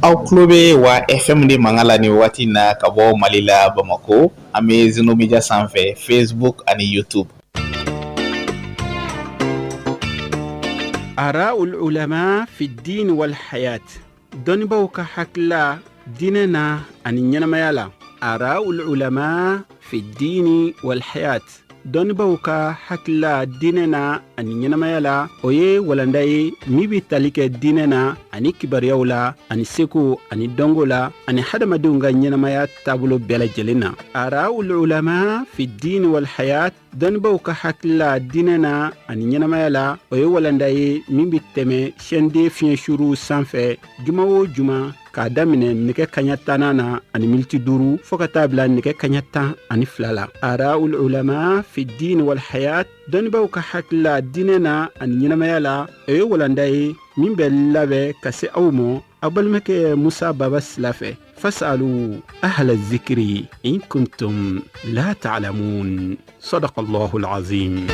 Aw tulo bɛ wa FM de mankan la nin waati in na ka bɔ Mali la Bamakɔ an bɛ Zeno Media sanfɛ Facebook ani YouTube. Araul ulama fi diin wal hayat dɔnnibaaw ka hakilila diinɛ na ani ɲɛnamaya la araul ulama fi diini wal hayat dɔnnibaaw ka hakilila diinɛ na ani ɲɛnamaya la o ye walanda ye min bɛ tali kɛ diinɛ na ani kibaruyaw la ani seko ani dɔnko la ani hadamadenw ka ɲɛnamaya taabolo bɛɛ lajɛlen na araul ulama fi diini wal hayat dɔnnibaaw ka hakilila diinɛ na ani ɲɛnamaya la o ye walanda ye min bɛ tɛmɛ chaîne 2 fiɲɛ suruw sanfɛ juma o juma k'a daminɛ nɛgɛ kaɲa tannan na ani miniti duuru fɔɔ ka taa bila nɛgɛ kaɲa 12 la araul ulama fi diin wal hayat dɔnnibaaw ka hakilila diinɛ na ani ɲɛnamaya la o ye walanda ye min bɛ labɛn ka se aw mɔ aw balimakɛ musa baba sila fɛ fasalu ahla zikiri in kuntum la ta'lamun sadaqa allahu alazim.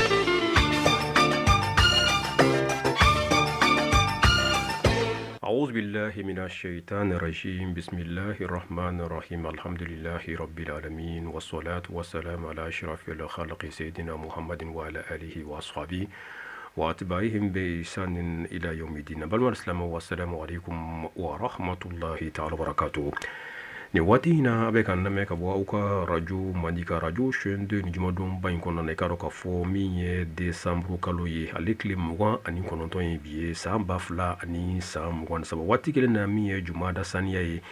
أعوذ بالله من الشيطان الرجيم بسم الله الرحمن الرحيم الحمد لله رب العالمين والصلاة والسلام على أشرف الخلق سيدنا محمد وعلى آله وأصحابه وأتباعهم بإحسان إلى يوم الدين balima silamɛw والسلام عليكم ورحمة الله تعالى وبركاته Nin waati in na a bɛ k'an lamɛn ka bɔ aw ka radio mandi ka radio chaîne 2 ni jumadonba in kɔnɔna na i k'a dɔn k'a fɔ min ye décembre kalo ye ale tile 29 ye bi ye san 2023 waati kelen na min ye jumada saniya ye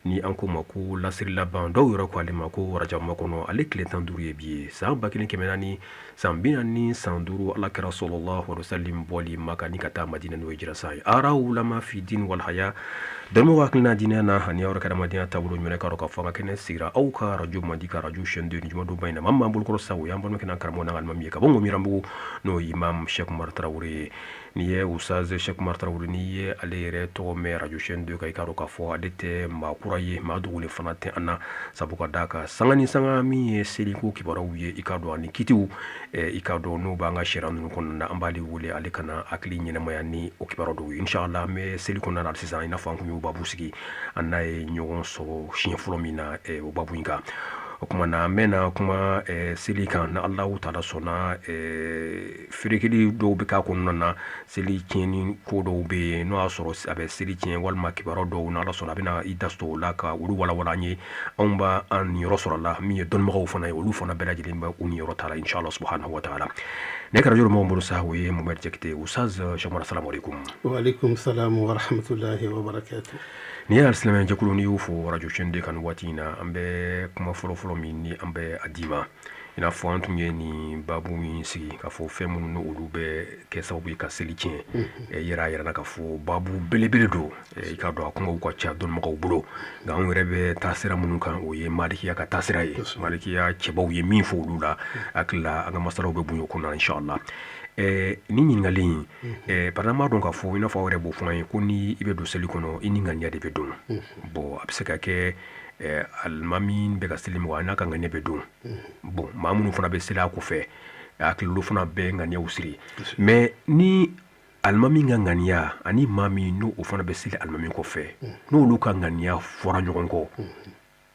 ni an ko ma ko lasiri laban dɔw yɛrɛ ko ale ma ko rajabu makɔnɔ ale tile 15 ye bi ye san 1400 san 45 ala kira sallallahu alaihi wasallam bɔli maka ni ka taa madina n'o ye hijira san ye araul ulama fi din wal haya dɔnnibaaw hakilina diinɛ na ani aw yɛrɛ ka adamadenya taabolo ɲuman k'a dɔn k'a fɔ an ka kɛnɛ sigira aw ka radio mandi ka radio chaîne 2 ni jumadonba in na maa min b'an bolokɔrɔ sa o y'an balimakɛ n'an karamɔgɔ n'an alimami ye ka bɔ Ŋomirambugu n'o ye imam Cheikh Umar Tarawele ye N'i ye Ustaz Cheikh Umar Tarawele n'i ye ale yɛrɛ tɔgɔ mɛn radio chaîne 2 kan i k'a dɔn k'a fɔ ale tɛ maa kura ye maa dogolen fana tɛ an na sabu ka d'a kan sanga ni sanga min ye seliko kibaruyaw ye i k'a dɔn ani kitiw i k'a dɔn n'o b'an ka sariya ninnu kɔnɔna na an b'ale wele ale ka na hakili ɲɛnamaya ni o kibaruya dɔw ye inshallah an bɛ seli kɔnɔna na sisan i n'a fɔ an tun y'o babu sigi an n'a ye ɲɔgɔn sɔrɔ siɲɛ fɔlɔ min na o babu in kan o tuma na an bɛna kuma seli kan ni Alahu taala sɔnna ferekeli dɔw bɛ k'a kɔnɔna na seli tiɲɛni ko dɔw bɛ yen n'o y'a sɔrɔ a bɛ seli tiɲɛ walima kibaruya dɔw n'Ala sɔnna a bɛna i da o la ka olu walawala an ye anw b'an niyɔrɔ sɔrɔ a la min ye dɔnnibagaw fana ye olu fana bɛɛ lajɛlen bɛ u niyɔrɔ ta la inshallah subhanahu wa ta'ala ne kɛra mɔgɔ bolo sa o ye Mohamed Jakite Ustaz Cheikh Umar salamu aleykum. Wa aleykum salam wa rahmatulahi wa barakatuh. Nin ye alisilamɛ jɛkulu n'i y'o fɔ radio chaîne 2 kan nin waati in na an bɛ kuma fɔlɔfɔlɔ min ni an bɛ a d'i ma i n'a fɔ an tun ye nin babu min sigi k'a fɔ fɛn minnu n'olu bɛ kɛ sababu ye ka seli tiɲɛ i yɛrɛ y'a yira k'a fɔ babu belebele don i k'a dɔn a kumaw ka ca dɔnnibagaw bolo nka anw yɛrɛ bɛ taasira minnu kan o ye malikiya ka taasira ye malikiya cɛbaw ye min fɔ olu la hakili la an ka masalaw bɛ bonya o kɔnɔ inshallah ni ɲininkali in par exemple an b'a dɔn k'a fɔ i n'a fɔ aw yɛrɛ b'o fɔ an ye ko ni i bɛ don seli kɔnɔ i ni ŋaniya de bɛ don bon a bɛ se ka kɛ alimami bɛ ka seli mɔgɔ a n'a ka ŋaniya bɛ don bon maa minnu fana bɛ seli a kɔfɛ hakili olu fana bɛ ŋaniyaw siri mais ni alimami ka ŋaniya ani maa min n'o fana bɛ seli alimami kɔfɛ n'olu ka ŋaniya fɔra ɲɔgɔn kɔ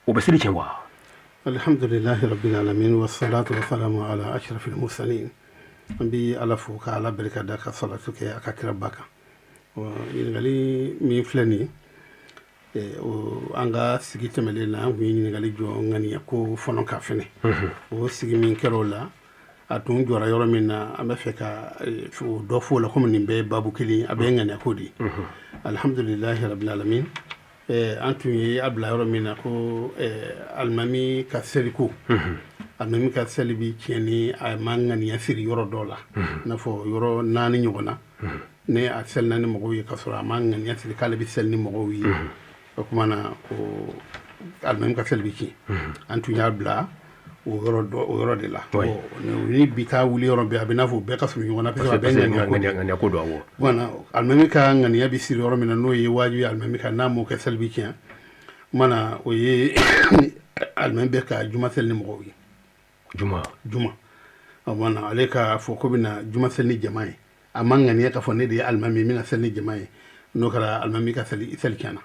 o bɛ seli tiɲɛ wa? Alhamdulilahi rabbil alamin wassalatu wassalamu ala ashrafil mursalin an bɛ Ala fo ka Ala barika da ka salatu kɛ a ka kiraba kan ɲininkali min filɛ nin ye an ka sigi tɛmɛnen na an tun ye ɲininkali jɔ ŋaniya ko fɔlɔ kan fɛnɛ o sigi min kɛra o la a tun jɔra yɔrɔ min na an bɛ fɛ ka dɔ fɔ o la komi nin bɛɛ ye babu kelen a bɛɛ ye ŋaniya ko de ye alhamdulilahi rabbil alamin an tun ye a bila yɔrɔ min na ko alimami ka seliko alimami ka seli bɛ tiɲɛ ni a ma ŋaniya siri yɔrɔ dɔ la i n'a fɔ yɔrɔ naani ɲɔgɔn na ni a selina ni mɔgɔw ye ka sɔrɔ a ma ŋaniya siri k'ale bɛ seli ni mɔgɔw ye o tuma na ko alimami ka seli bɛ tiɲɛ an tun y'a bila o yɔrɔ de la ni bi taa wuli yɔrɔ bɛɛ a bɛ n'a fɔ bɛɛ ka surun ɲɔgɔn na parce que a bɛɛ ŋaniya ko don awɔ voilà alimami ka ŋaniya bɛ siri yɔrɔ min na n'o ye wajibi ye alimami kan n'a m'o kɛ seli bɛ tiɲɛ mana o ye alimami bɛ ka juma seli ni mɔgɔw ye juma juma o mana ale k'a fɔ ko bɛna juma seli ni jama ye a ma ŋaniya k'a fɔ ne de ye alimami ye n bɛna seli ni jama ye n'o kɛra alimami ka seli tiɲɛna.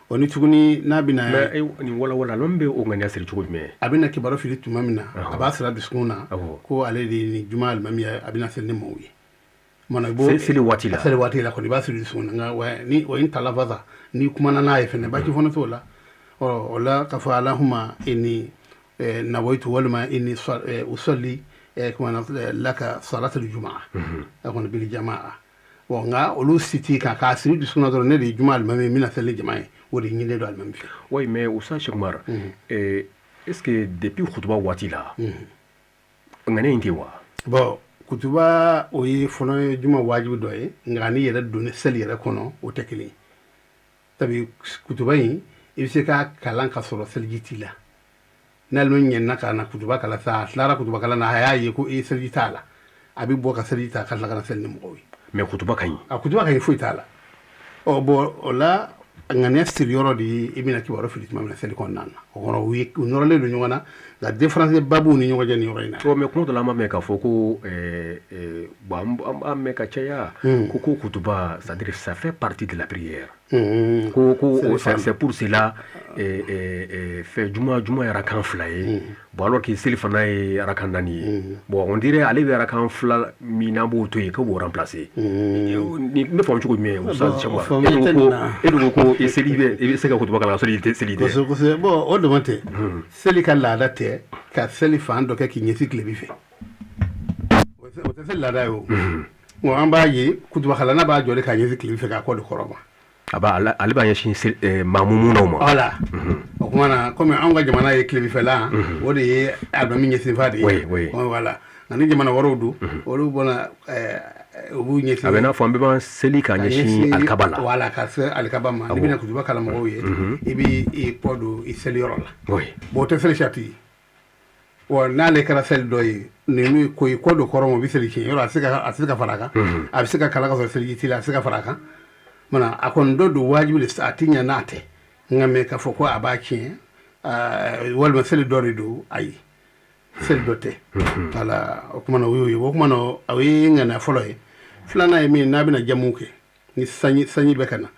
O ni tuguni n'a bɛna mais nin walawala alimami bɛ o ŋaniya siri cogo jumɛn? A bɛna kibaru fili tuma min na, a b'a siri a dusukun na ko ale de ye nin juma alimami ye, a bɛna seli ni mɔgɔw ye. Mana i seli waati la, seli waati la kɔni i b'a siri dusukun na. Nka wa ni o in talafaza, n'i kumana n'a ye fɛnɛ, baasi fana t'o la. Ɔ o la k'a fɔ alahuma inni nawaitu walima inni usalli kumana laka salatul jumaa a kɔni bil jamaa. Bon, nka olu si t'i kan k'a siri dusukun na dɔrɔn, ne de ye juma alimami ye, n bɛna seli ni jama ye, o de ɲininen don alimami fɛ. Oui, mais Oustaz Cheikh Oumar, est ce que depuis kutuba waati la ŋaniya in tɛ wa? Bon, kutuba o ye fɔlɔ ye juma wajibi dɔ ye, nka n'i yɛrɛ donna seli yɛrɛ kɔnɔ, o tɛ kelen ye. Sabu kutuba in, i bɛ se k'a kalan ka sɔrɔ seliji t'i la. N'alimami ɲinɛna ka na kutuba kalan sa, a tilara kutuba kalan na, a y'a ye ko e seliji t'a la, a bɛ bɔ ka seliji ta ka tila ka na seli ni mɔgɔw ye. Mais kutuba ka ɲi. A kutuba ka ɲi, foyi t'a la. Ɔ bon, o la ŋaniya siri yɔrɔ de ye i bɛna kibaru fili tuma min na seli kɔnɔna na. O kɔrɔ u nɔrɔlen don ɲɔgɔn na, nka différence ba b'u ni ɲɔgɔn cɛ nin yɔrɔ in na. Ɔ mais kuma dɔ la an b'a mɛn k'a fɔ ko bon, an b'a mɛn ka caya ko kutuba, c'est à dire ça fait partie de la prière. Ko c'est pour cela fɛn juma ye arakan 2 ye. Bon, alors que seli fana ye arakan 4 ye. Bon, on dirait ale bɛ arakan 2 min n'an b'o to yen k'o b'o remplacer. Ni n bɛ faamu cogo jumɛn, Oustaz Cheikh Oumar? E dun ko i seli bɛ, i bɛ se ka kutuba kalan ka sɔrɔ i tɛ seli tɛ. Kosɛbɛ kosɛbɛ. Bon, o dama tɛ, seli ka laada tɛ ka seli fan dɔ kɛ k'i ɲɛsin tilebi fɛ, o tɛ seli laada ye. O bon, an b'a ye kutubakalanna b'a jɔ de k'a ɲɛsin tilebi fɛ k'a kɔ don kɔrɔ ma. A b'a ale b'a ɲɛsin maamumunaw ma. Voilà, o tuma na komi anw ka jamana ye tilebifɛla, o de ye alimami ɲɛsinfa de ye. Voilà, nka ni jamana wɛrɛw don, olu bɔra, u b'u ɲɛsin. A bɛ n'a fɔ an bɛɛ b'an seli k'a ɲɛsin alikaba la. Voilà, ka se alikaba ma. N'i bɛna kutuba kalan mɔgɔw ye, i b'i kɔ don i seliyɔrɔ la. Bon, o tɛ seli sarati ye wa. N'ale kɛra seli dɔ ye, ninnu ko i kɔ don kɔrɔ ma, o bɛ seli tiɲɛ yɔrɔ. A tɛ se ka fara a kan. A bɛ se ka kalan ka sɔrɔ seliji t'i la, a tɛ se ka fara a kan. Mana a kɔni dɔ don wajibi de, a tɛ ɲɛ n'a tɛ. Nka mɛ k'a fɔ ko a b'a tiɲɛ walima seli dɔ de don, ayi, seli dɔ tɛ. Wala, o kuma na o y'o ye. O kuma na o ye ŋaniya fɔlɔ ye. Filanan ye min, n'a bɛna jamu kɛ ni sanji bɛ ka na,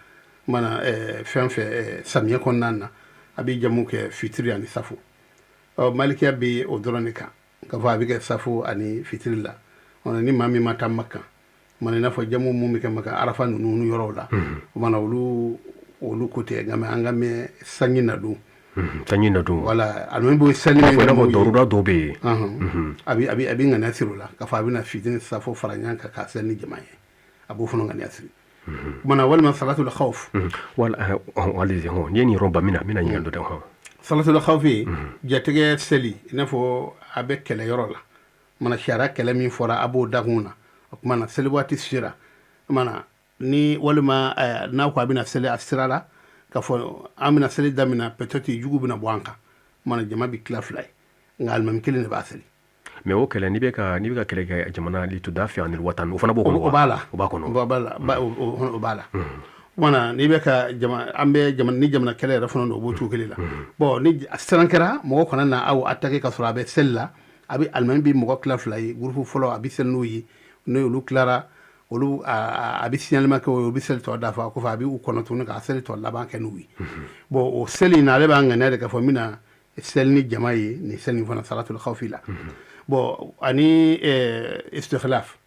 mana fɛn fɛ samiyɛ kɔnɔna na, a bɛ jamu kɛ fitiri ani safo. Ɔ malikiya bɛ o dɔrɔn de kan, k'a fɔ a bɛ kɛ safo ani fitiri la. Ni maa min ma taa Makan, mana i n'a fɔ jamu mun bɛ kɛ Makan, Arafa ninnu yɔrɔw la, o mana olu ko tɛ. Nka an ka mɛn sanji na don. Sanji na don. Wala, alimami b'o seli min kɛ, i n'a fɔ dɔrura dɔw bɛ yen. A bɛ ŋaniya siri o la k'a fɔ a bɛna fitiri safo fara ɲɔgɔn kan k'a seli ni jama ye, a b'o fana ŋaniya siri. Kumana walima salatul khawf. Wala, allez-y, n'i ye nin yɔrɔ ba, n bɛna ɲininkali dɔ dɛ. Salatul khawf ye jatigɛ seli, i n'a fɔ a bɛ kɛlɛ yɔrɔ la. Mana sariya kɛlɛ min fɔra, a b'o dakun na. O kuma na seli waati sera mana ni walima n'a ko a bɛna seli, a sira la k'a fɔ an bɛna seli daminɛ, peut-être jugu bɛna bɔ an kan, mana jama bɛ tila fila ye, nka alimami kelen de b'a seli. Mais o kɛlɛ, n'i bɛ ka kɛlɛ kɛ jamana litudafi anil watan, o fana b'o kɔnɔ. O b'a la. O b'a kɔnɔ. O b'a la, o b'a la. Kumana n'i bɛ ka jama, an bɛ jamana ni jamana kɛlɛ yɛrɛ fana don, o b'o cogo kelen la. Bon, ni siran kɛra, mɔgɔ kana na aw attaquer ka sɔrɔ a bɛ seli la, a bɛ alimami bɛ mɔgɔ tila fila ye. Groupe fɔlɔ, a bɛ seli n'o ye. N'o olu tilara, olu a bɛ signalement kɛ o ye, u bɛ seli tɔ dafa. Kɔfɛ a bɛ u kɔnɔ tuguni k'a seli tɔ laban kɛ n'u ye. Bon, o seli in na, ale b'a ŋaniya de k'a fɔ n bɛna seli ni jama ye nin seli in fana, salatul khawfi la. Bon, ani istikhlaf,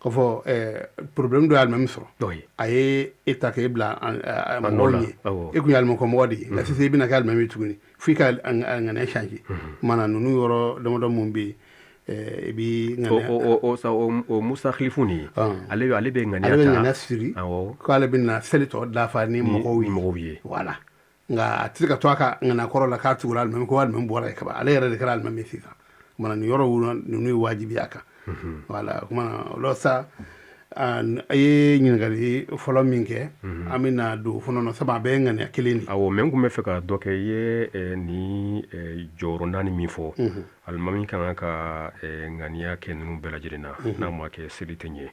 k'a fɔ problème dɔ ye alimami sɔrɔ, a ye e ta k'e bila mɔgɔw ɲɛ, e kun ye alimami kɔmɔgɔ de ye, nka sisan i bɛna kɛ alimami tuguni, f'i ka ŋaniya changer. Kumana ninnu yɔrɔ damadɔ mun bɛ yen, i bi ŋaniya o mustakhlifu nin, ale bɛ ŋaniya ale bɛ ŋaniya siri k'ale bɛna seli tɔ dafa ni mɔgɔw ye. Mɔgɔw ye. Voilà, nka a tɛ se ka to a ka ŋaniya kɔrɔ la k'a tugura alimami ko alimami bɔra yen kaban, ale yɛrɛ de kɛra alimami sisan. Kumana nin yɔrɔ ninnu ye wajibi a kan. Voilà, o kumana o la sa, a ye ɲininkali fɔlɔ min kɛ, an bɛna don o fana na, sabu a bɛɛ ye ŋaniya kelen de ye. Awɔ, mais n tun bɛ fɛ ka dɔ kɛ. I ye nin jɔyɔrɔ naani min fɔ, alimami ka kan ka ŋaniya kɛ ninnu bɛɛ lajɛlen na, n'a ma kɛ seli tɛ ɲɛ.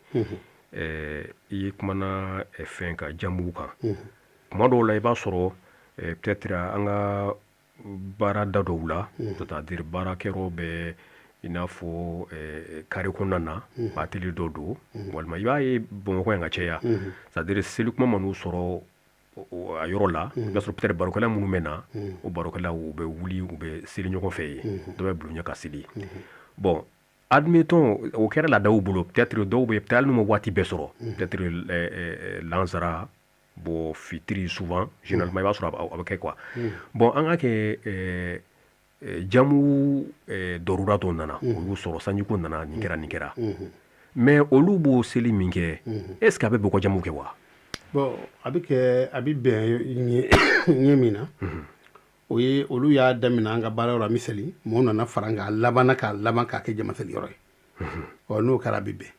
I ye kumana fɛn kan, jamuw kan. Kuma dɔw la, i b'a sɔrɔ peut-être an ka baarada dɔw la, c'est-à-dire baarakɛyɔrɔ bɛ i n'a fɔ carré kɔnɔna na, atelier dɔ don, walima i b'a ye Bamakɔ yan ka caya, c'est-à-dire seli kuma man'u sɔrɔ. A yɔrɔ la, i b'a sɔrɔ peut-être barokɛla minnu bɛ na, o barokɛlaw, u bɛ wuli, u bɛ seli ɲɔgɔn fɛ yen, dɔ bɛ bulon ɲɛ ka seli. Bon, admettons, o kɛra laadaw bolo, peut-être dɔw bɛ, peut-être hali n'u ma waati bɛɛ sɔrɔ, peut-être lansara, bon, fitiri, souvent, généralement, i b'a sɔrɔ a bɛ kɛ quoi. Bon, an ka kɛ jamu dɔrura dɔ nana, o y'u sɔrɔ, sanjiko nana, nin kɛra, nin kɛra, mais olu b'o seli min kɛ, est ce que a bɛ bɛn ka jamu kɛ wa? Bon, a bɛ kɛ, a bɛ bɛn ɲɛ min na, o ye olu y'a daminɛ an ka baara yɔrɔ, an bɛ seli, mɔgɔw nana fara an kan, a labanna k'a laban k'a kɛ jama seli yɔrɔ ye. Ɔ, n'o kɛra, a bɛ bɛn.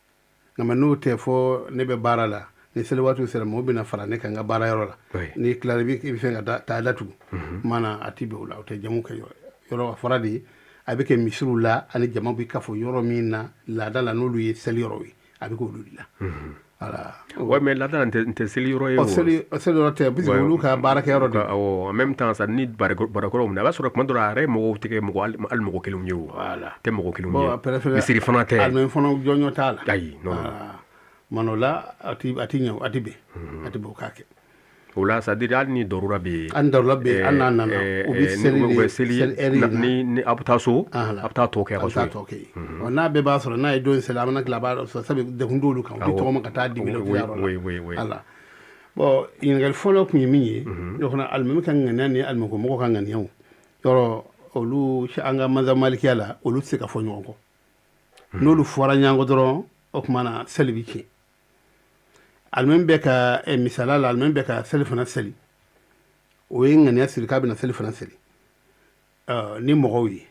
Nka mɛ n'o tɛ, fɔ ne bɛ baara la, ni seli waatiw sera, mɔgɔw bɛna fara ne kan n ka baara yɔrɔ la, n'i tilara, i bɛ fɛn ka taa datugu mana, a ti bɛn o la. O tɛ jamu kɛ yɔrɔ. A fɔra de, a bɛ kɛ misiriw la ani jama bɛ kafo yɔrɔ min na laada la, n'olu ye seli yɔrɔ ye, a bɛ k'olu de la. Voilà. Ouais, mais laada la, n tɛ seli yɔrɔ ye. O seli yɔrɔ tɛ, puisque olu ka baarakɛ yɔrɔ de. Awɔ, en même temps sa, ni barakɔrɔw minɛ, a b'a sɔrɔ tuma dɔ la, a yɛrɛ mɔgɔw tɛ kɛ mɔgɔ, hali mɔgɔ kelenw ye o. Voilà. Tɛ mɔgɔ kelenw ye. Misiri fana tɛ. Alimami fana jɔnjɔn t'a la. Ayi, non non. Mana o la, a ti ɲɛ, a ti bɛn, a ti bɛn o k'a kɛ. O la, c'est à dire, hali ni dɔrura bɛ yen. Hali ni darura bɛ yen, hali n'a nana, u bɛ seli de, seli seli ni a bɛ taa so, a bɛ taa tɔ kɛ a ka so. A bɛ taa tɔ kɛ yen. Ɔ, n'a bɛɛ b'a sɔrɔ, n'a ye don seli, a bɛna tila, a b'a sɔrɔ sabu degun t'olu kan, u bɛ tɔgɔma ka taa dibi la, u tɛ yɔrɔ la. Voilà. Bon, ɲininkali fɔlɔ tun ye min ye, o fana, alimami ka ŋaniya ni alimami mɔgɔ ka ŋaniyaw yɔrɔ, olu, an ka mazhabu malikiya la, olu tɛ se ka fɔ ɲɔgɔn kɔ. N'olu fɔra ɲɔgɔn kɔ dɔrɔn, o tuma na seli bɛ tiɲɛ. Alimami bɛ ka, misaliya la, alimami bɛ ka seli fana seli, o ye ŋaniya siri k'a bɛna seli fana seli ni mɔgɔw ye.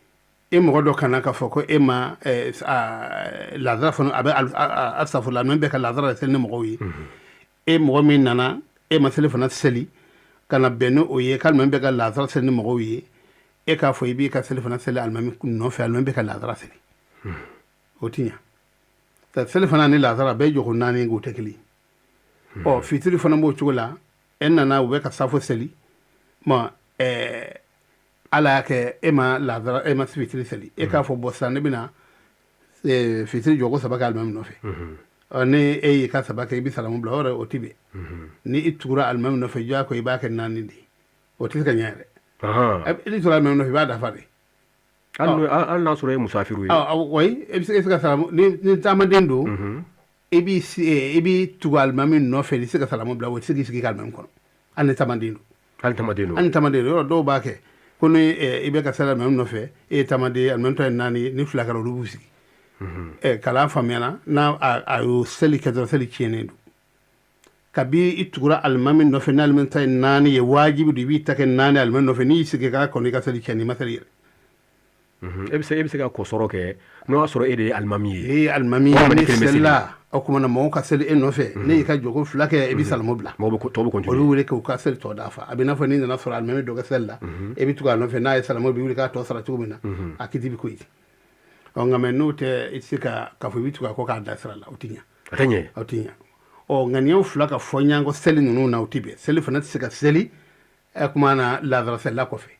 E mɔgɔ dɔ kana k'a fɔ ko e ma lazara fana, a bɛ asafurula, alimami bɛ ka lazara seli ni mɔgɔw ye, e mɔgɔ min nana, e ma seli fana seli ka na bɛn ni o ye, k'alimami bɛ ka lazara seli ni mɔgɔw ye, e k'a fɔ i b'i ka seli fana seli alimami nɔfɛ, alimami bɛ ka lazara seli, o ti ɲa. Seli fana ni lazara bɛɛ jɔko naani, k'o tɛ kelen. Ɔ, fitiri fana b'o cogo la. E nana, u bɛ ka safo seli ma, ala y'a kɛ e ma lazara, e ma fitiri seli, e k'a fɔ bɔn, sisan ne bɛna fitiri jɔko saba kɛ alimami nɔfɛ. Ɔ, ni e y'i ka saba kɛ, i bɛ salamu bila, o yɛrɛ o ti bɛn. Ni i tugura alimami nɔfɛ, diyago i b'a kɛ naani de ye, o tɛ se ka ɲɛ yɛrɛ. I tugura alimami nɔfɛ, i b'a dafa de. Hali n'a sɔrɔ e ye musafiru ye? Oui, e bɛ se ka salamu ni taamaden don, i b'i tugu alimami nɔfɛ, i tɛ se ka salamu bila, o tɛ se k'i sigi ka alimami kɔnɔ, hali ni taamaden don. Hali taamaden don? Hali ni taamaden don. Yɔrɔ dɔw b'a kɛ ko ni i bɛ ka seli alimami nɔfɛ, e ye taamaden ye, alimami ta ye naani ye, ni fila kɛra, olu b'u sigi. Kalan faamuyana n'a a y'o seli kɛ dɔrɔn, seli tiɲɛnen don. Kabi i tugura alimami nɔfɛ, ni alimami ta ye naani ye, wajibi don i b'i ta kɛ naani alimami nɔfɛ. N'i y'i sigi k'a kɔnɔ, i ka seli tiɲɛna, i ma seli yɛrɛ. E bɛ se ka kɔsɔrɔ kɛ n'o y'a sɔrɔ e de ye alimami ye? Ne ye alimami ye, ne selila, o tuma na mɔgɔw ka seli e nɔfɛ, ne y'i ka jɔko fila kɛ, i bɛ salamu bila. Mɔgɔw bɛ, tɔw bɛ continuer. Olu wele k'u ka seli tɔ dafa. A bɛ n'a fɔ n'i nana sɔrɔ alimami dɔ ka seli la, e bɛ tugu a nɔfɛ, n'a ye salamu, bɛ wuli k'a tɔ sara cogo min na, a kiti bɛ ko ye. Ɔ, nka mɛ n'o tɛ, i tɛ se ka k'a fɔ i bɛ tugu a kɔ k'a da sira la, o tɛ ɲɛ. A tɛ ɲɛ. O tɛ ɲɛ. Ɔ, ŋaniyaw fila ka fɔ ɲɔgɔn kɔ seli ninnu na, o tɛ bɛn. Seli fana tɛ se ka seli ɛ kuma na lazara selila kɔfɛ.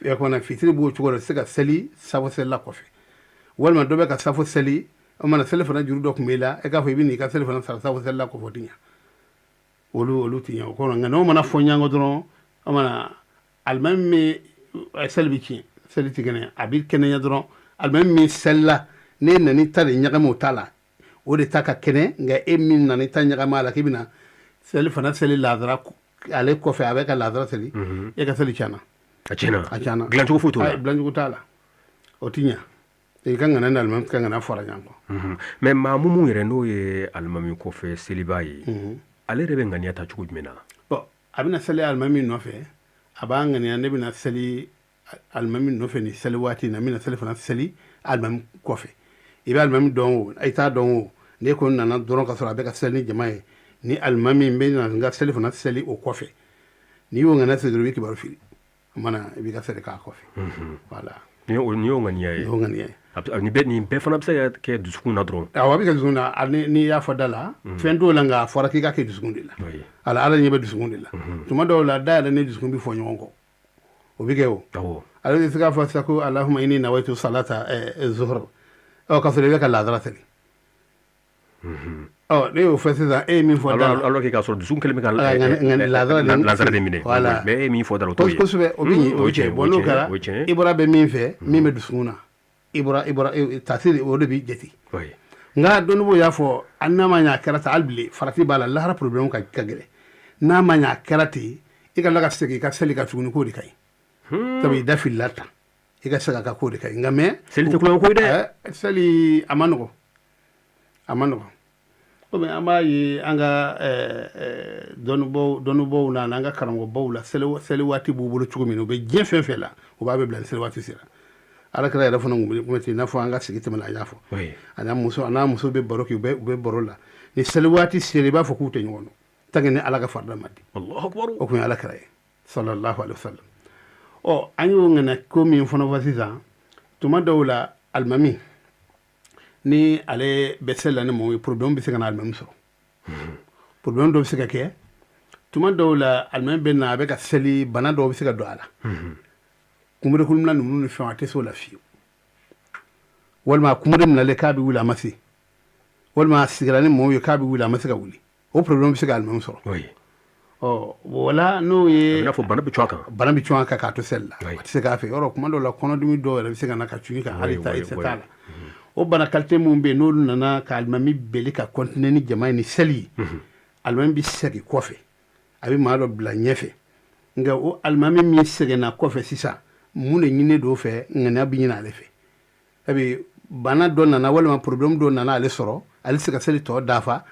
Ɛ kuma na fitiri b'o cogo la, tɛ se ka seli safo selila kɔfɛ, walima dɔ bɛ ka safo seli, o mana seli fana juru dɔ tun b'i la, e k'a fɔ i bɛ n'i ka seli fana sara safo selila kɔfɛ, o tɛ ɲɛ. Olu tɛ ɲɛ o kɔrɔ. Nka n'o mana fɔ ɲɔgɔn kɔ dɔrɔn, o mana alimami min, seli bɛ tiɲɛ, seli tɛ kɛnɛya. A bɛ kɛnɛya dɔrɔn alimami min selila, n'e nana ta de ɲagami o ta la, o de ta ka kɛnɛ. Nka e min nana ta ɲagami a la, k'i bɛna seli fana seli lazara ale kɔfɛ, a bɛ ka lazara seli, e ka seli tiɲɛna. A tiɲɛna. A tiɲɛna. Dilancogo foyi t'o la. Dilancogo t'a la, o ti ɲɛ. I ka ŋana ni alimami ka ŋana fɔra ɲɔgɔn kɔ. Mais maamu yɛrɛ, n'o ye alimami kɔfɛ seliba ye, ale yɛrɛ bɛ ŋaniya ta cogo jumɛn na? Bon, a bɛna seli alimami nɔfɛ, a b'a ŋaniya: ne bɛna seli alimami nɔfɛ ni seli waati na, n bɛna seli fana seli alimami kɔfɛ. I bɛ alimami dɔn o, i t'a dɔn o, ne ko nana dɔrɔn ka sɔrɔ a bɛ ka seli ni jama ye, ni alimami n bɛ na n ka seli fana seli o kɔfɛ. N'i y'o ŋaniya seli dɔrɔn, i bɛ kibaru fili, o mana i b'i ka seli k'a kɔfɛ. Voilà. Nin y'o ŋaniya ye. Nin y'o ŋaniya ye. Nin bɛɛ fana bɛ se ka kɛ dusukun na dɔrɔn? Awɔ, a bɛ kɛ dusukun na. N'i y'a fɔ da la, fɛn t'o la, nka a fɔra k'i ka kɛ dusukun de la. Ala ɲɛ bɛ dusukun de la. Tuma dɔw la, da yɛrɛ ni dusukun bɛ fɔ ɲɔgɔn kɔ, o bɛ kɛ o. Ale bɛ se k'a fɔ sisan ko allahumma inni nawaitu salata zuhur, ɔ, k'a sɔrɔ i bɛ ka lazara seli. Ɔ, ne y'o fɔ sisan, e ye min fɔ da la. Alors que k'a sɔrɔ dusukun kɛlen bɛ ka lazara de minɛ. Voilà, mais e ye min fɔ da la, o t'o ye. Kosɛbɛ, o bɛ ɲɛ, o bɛ tiɲɛ. Bon, n'o kɛra, i bɔra bɛ min fɛ, min bɛ dusukun na, i bɔra i bɔra tasiri, o de bɛ jate. Nka dɔnnibaw y'a fɔ, an n'a ma ɲɛ a kɛra ten, hali bilen farati b'a la, lahara problème ka gɛlɛn. N'a ma ɲɛ a kɛra ten, i ka la ka segin i ka seli ka tuguni, k'o de ka ɲi. Sabu i da filila tan, i ka segin a ka, k'o de ka ɲi. Nka mais seli tɛ kulonkɛ ko ye dɛ. Seli a ma nɔgɔn, a ma nɔgɔn. Komi an b'a ye an ka dɔnnibaw na, an ka karamɔgɔbaw la, seli waati b'u bolo cogo min na, u bɛ diɲɛ fɛn fɛn la, u b'a bɛɛ bila ni seli waati sera. Ala kira yɛrɛ fana tun bɛ ten, i n'a fɔ an ka sigi tɛmɛna, an y'a fɔ. A n'a muso bɛ baro kɛ, u bɛ baro la, ni seli waati sera, i b'a fɔ k'u tɛ ɲɔgɔn dɔn tant que ni Ala ka farida ma di. O tun ye Ala kira ye, sallallahu alaihi wasallam. Ɔ, an y'o ŋana ko min fana fɔ sisan, tuma dɔw la, alimami ni ale bɛ seli la ni mɔgɔw ye, problème bɛ se ka na alimami sɔrɔ. Problème dɔ bɛ se ka kɛ, tuma dɔw la, alimami bɛ na, a bɛ ka seli, bana dɔw bɛ se ka don a la, kunberekunmina ninnu ni fɛnw, a tɛ se o la fiyewu. Walima a kunbere minɛlen k'a bɛ wuli, a ma se. Walima a sigira ni mɔgɔw ye k'a bɛ wuli, a ma se ka wuli. O problème bɛ se ka alimami sɔrɔ. Ɔ, wala n'o ye i n'a fɔ bana bɛ cun a kan. Bana bɛ cun a kan k'a to seli la, a tɛ se k'a fɛ yɔrɔ. Kuma dɔw la, kɔnɔdimi dɔw yɛrɛ bɛ se ka na ka cun i kan, hali ta i se t'a la. O bana qualité mun bɛ yen, n'olu nana ka alimami bɛli ka continuer ni jama ye ni seli ye, alimami bɛ segin kɔfɛ, a bɛ maa dɔ bila ɲɛfɛ. Nka o alimami min seginna kɔfɛ sisan, mun de ɲini don fɛ? Ŋaniya bɛ ɲini ale fɛ. Sabu bana dɔ nana walima problème dɔ nana ale sɔrɔ, ale tɛ se ka seli tɔ dafa.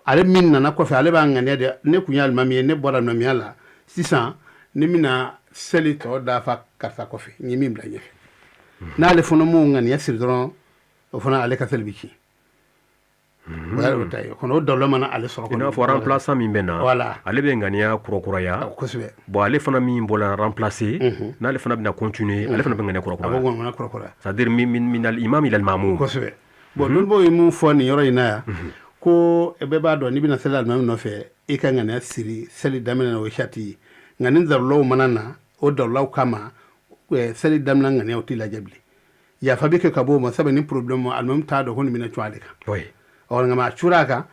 Ale min nana kɔfɛ, ale b'a ŋaniya de: ne kun ye alimami ye, ne bɔra alimamiya la sisan, ne bɛna seli tɔ dafa karisa kɔfɛ, n ye min bila ɲɛfɛ. N'ale fana m'o ŋaniya siri dɔrɔn, o fana ale ka seli bɛ tiɲɛ. O y'a ta ye o kɔnɔ, o dawula mana ale sɔrɔ. I n'a fɔ remplaçant min bɛ na, voilà, ale bɛ ŋaniya kurakuraya. Kosɛbɛ. Bon, ale fana min bɔra remplacer, n'ale fana bɛna continuer, ale fana bɛ ŋaniya kurakuraya. A bɛ ŋaniya kurakuraya. C'est à dire min al imam ila al ma'mum. Kosɛbɛ. Bon, dɔnnibaw ye mun fɔ nin yɔrɔ in na yan, ko bɛɛ b'a dɔn, n'i bɛna seli alimami nɔfɛ, i ka ŋaniya siri seli daminɛ na, o ye sarati ye. Nka ni darulaw mana na, o darulaw kama, seli daminɛ ŋaniya, o t'i lajɛ bilen. Yafa bɛ kɛ ka bɔ o ma, sabu ni problème, alimami t'a dɔn ko nin bɛna cun ale kan. Ɔ, nka a cura a kan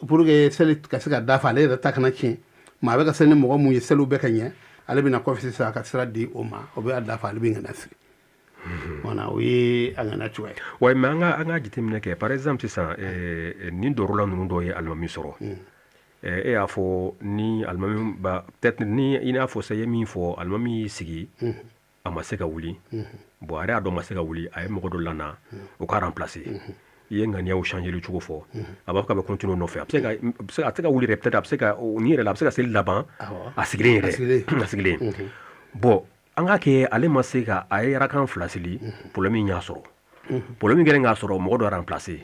pour que seli ka se ka dafa, ale yɛrɛ ta kana tiɲɛ. Maa bɛ ka seli ni mɔgɔ mun ye, seliw bɛ ka ɲɛ, ale bɛna kɔfɛ sisan ka sira di o ma, o bɛ a dafa, ale bɛ ŋaniya siri. Voilà, o ye a ŋaniya cogoya ye. Ouais, mais an ka jateminɛ kɛ, par exemple sisan, nin dɔrɔla ninnu dɔ ye alimami sɔrɔ. E y'a fɔ ni alimami ba, peut-être ni i n'a fɔ sa, i ye min fɔ, alimami y'i sigi, a ma se ka wuli. Bon, a yɛrɛ y'a dɔn ma se ka wuli, a ye mɔgɔ dɔ lana o ka remplacer. I ye ŋaniyaw changer cogo fɔ, a b'a fɔ k'a bɛ continuer o nɔfɛ, a bɛ se ka a tɛ se ka wuli yɛrɛ, peut-être a bɛ se ka nin yɛrɛ la, a bɛ se ka seli laban a sigilen yɛrɛ, a sigilen. Bon, an k'a kɛ ale ma se ka, a ye rakan 2 seli, problème in y'a sɔrɔ. Problème kɛlen k'a sɔrɔ, mɔgɔ dɔ remplacer,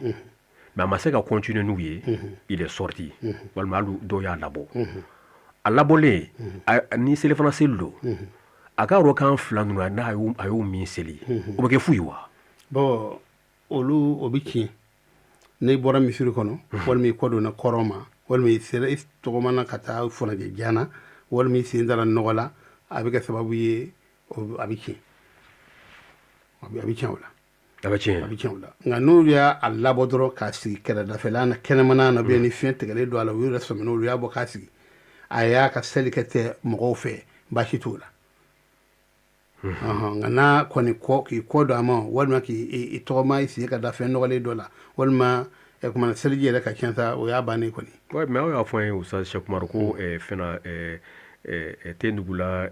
mais a ma se ka continuer n'u ye, il est sorti, walima hali dɔw y'a labɔ. A labɔlen, ni selifana seli don, a ka rakan 2 ninnu, n'a a y'o min seli, o bɛ kɛ fu ye wa? Bon, olu o bɛ tiɲɛ. N'i bɔra misiri kɔnɔ, walima i kɔ donna kɔrɔn ma, walima i sera i tɔgɔmana ka taa furajɛ jan na, walima i sen dara nɔgɔ la, a bɛ kɛ sababu ye, a bɛ tiɲɛ, a bɛ tiɲɛ o la. A bɛ tiɲɛ. A bɛ tiɲɛ o la. Nka n'u y'a labɔ dɔrɔn k'a sigi kɛrɛdafɛla na, kɛnɛmana na, ni fiɲɛ tigɛlen don a la, u yɛrɛ sɔmina, olu y'a bɔ k'a sigi, a y'a ka seli kɛ tɛ mɔgɔw fɛ, baasi t'o la. Nka n'a kɔni kɔ k'i kɔ don a ma, walima k'i tɔgɔma i sen ka da fɛn nɔgɔlen dɔ la, walima kumana seliji yɛrɛ ka tiɲɛ sa, o y'a bannen kɔni. Ouais, mais aw y'a fɔ an ye, Ustaz Cheikh Umar, ko fɛn na tendugula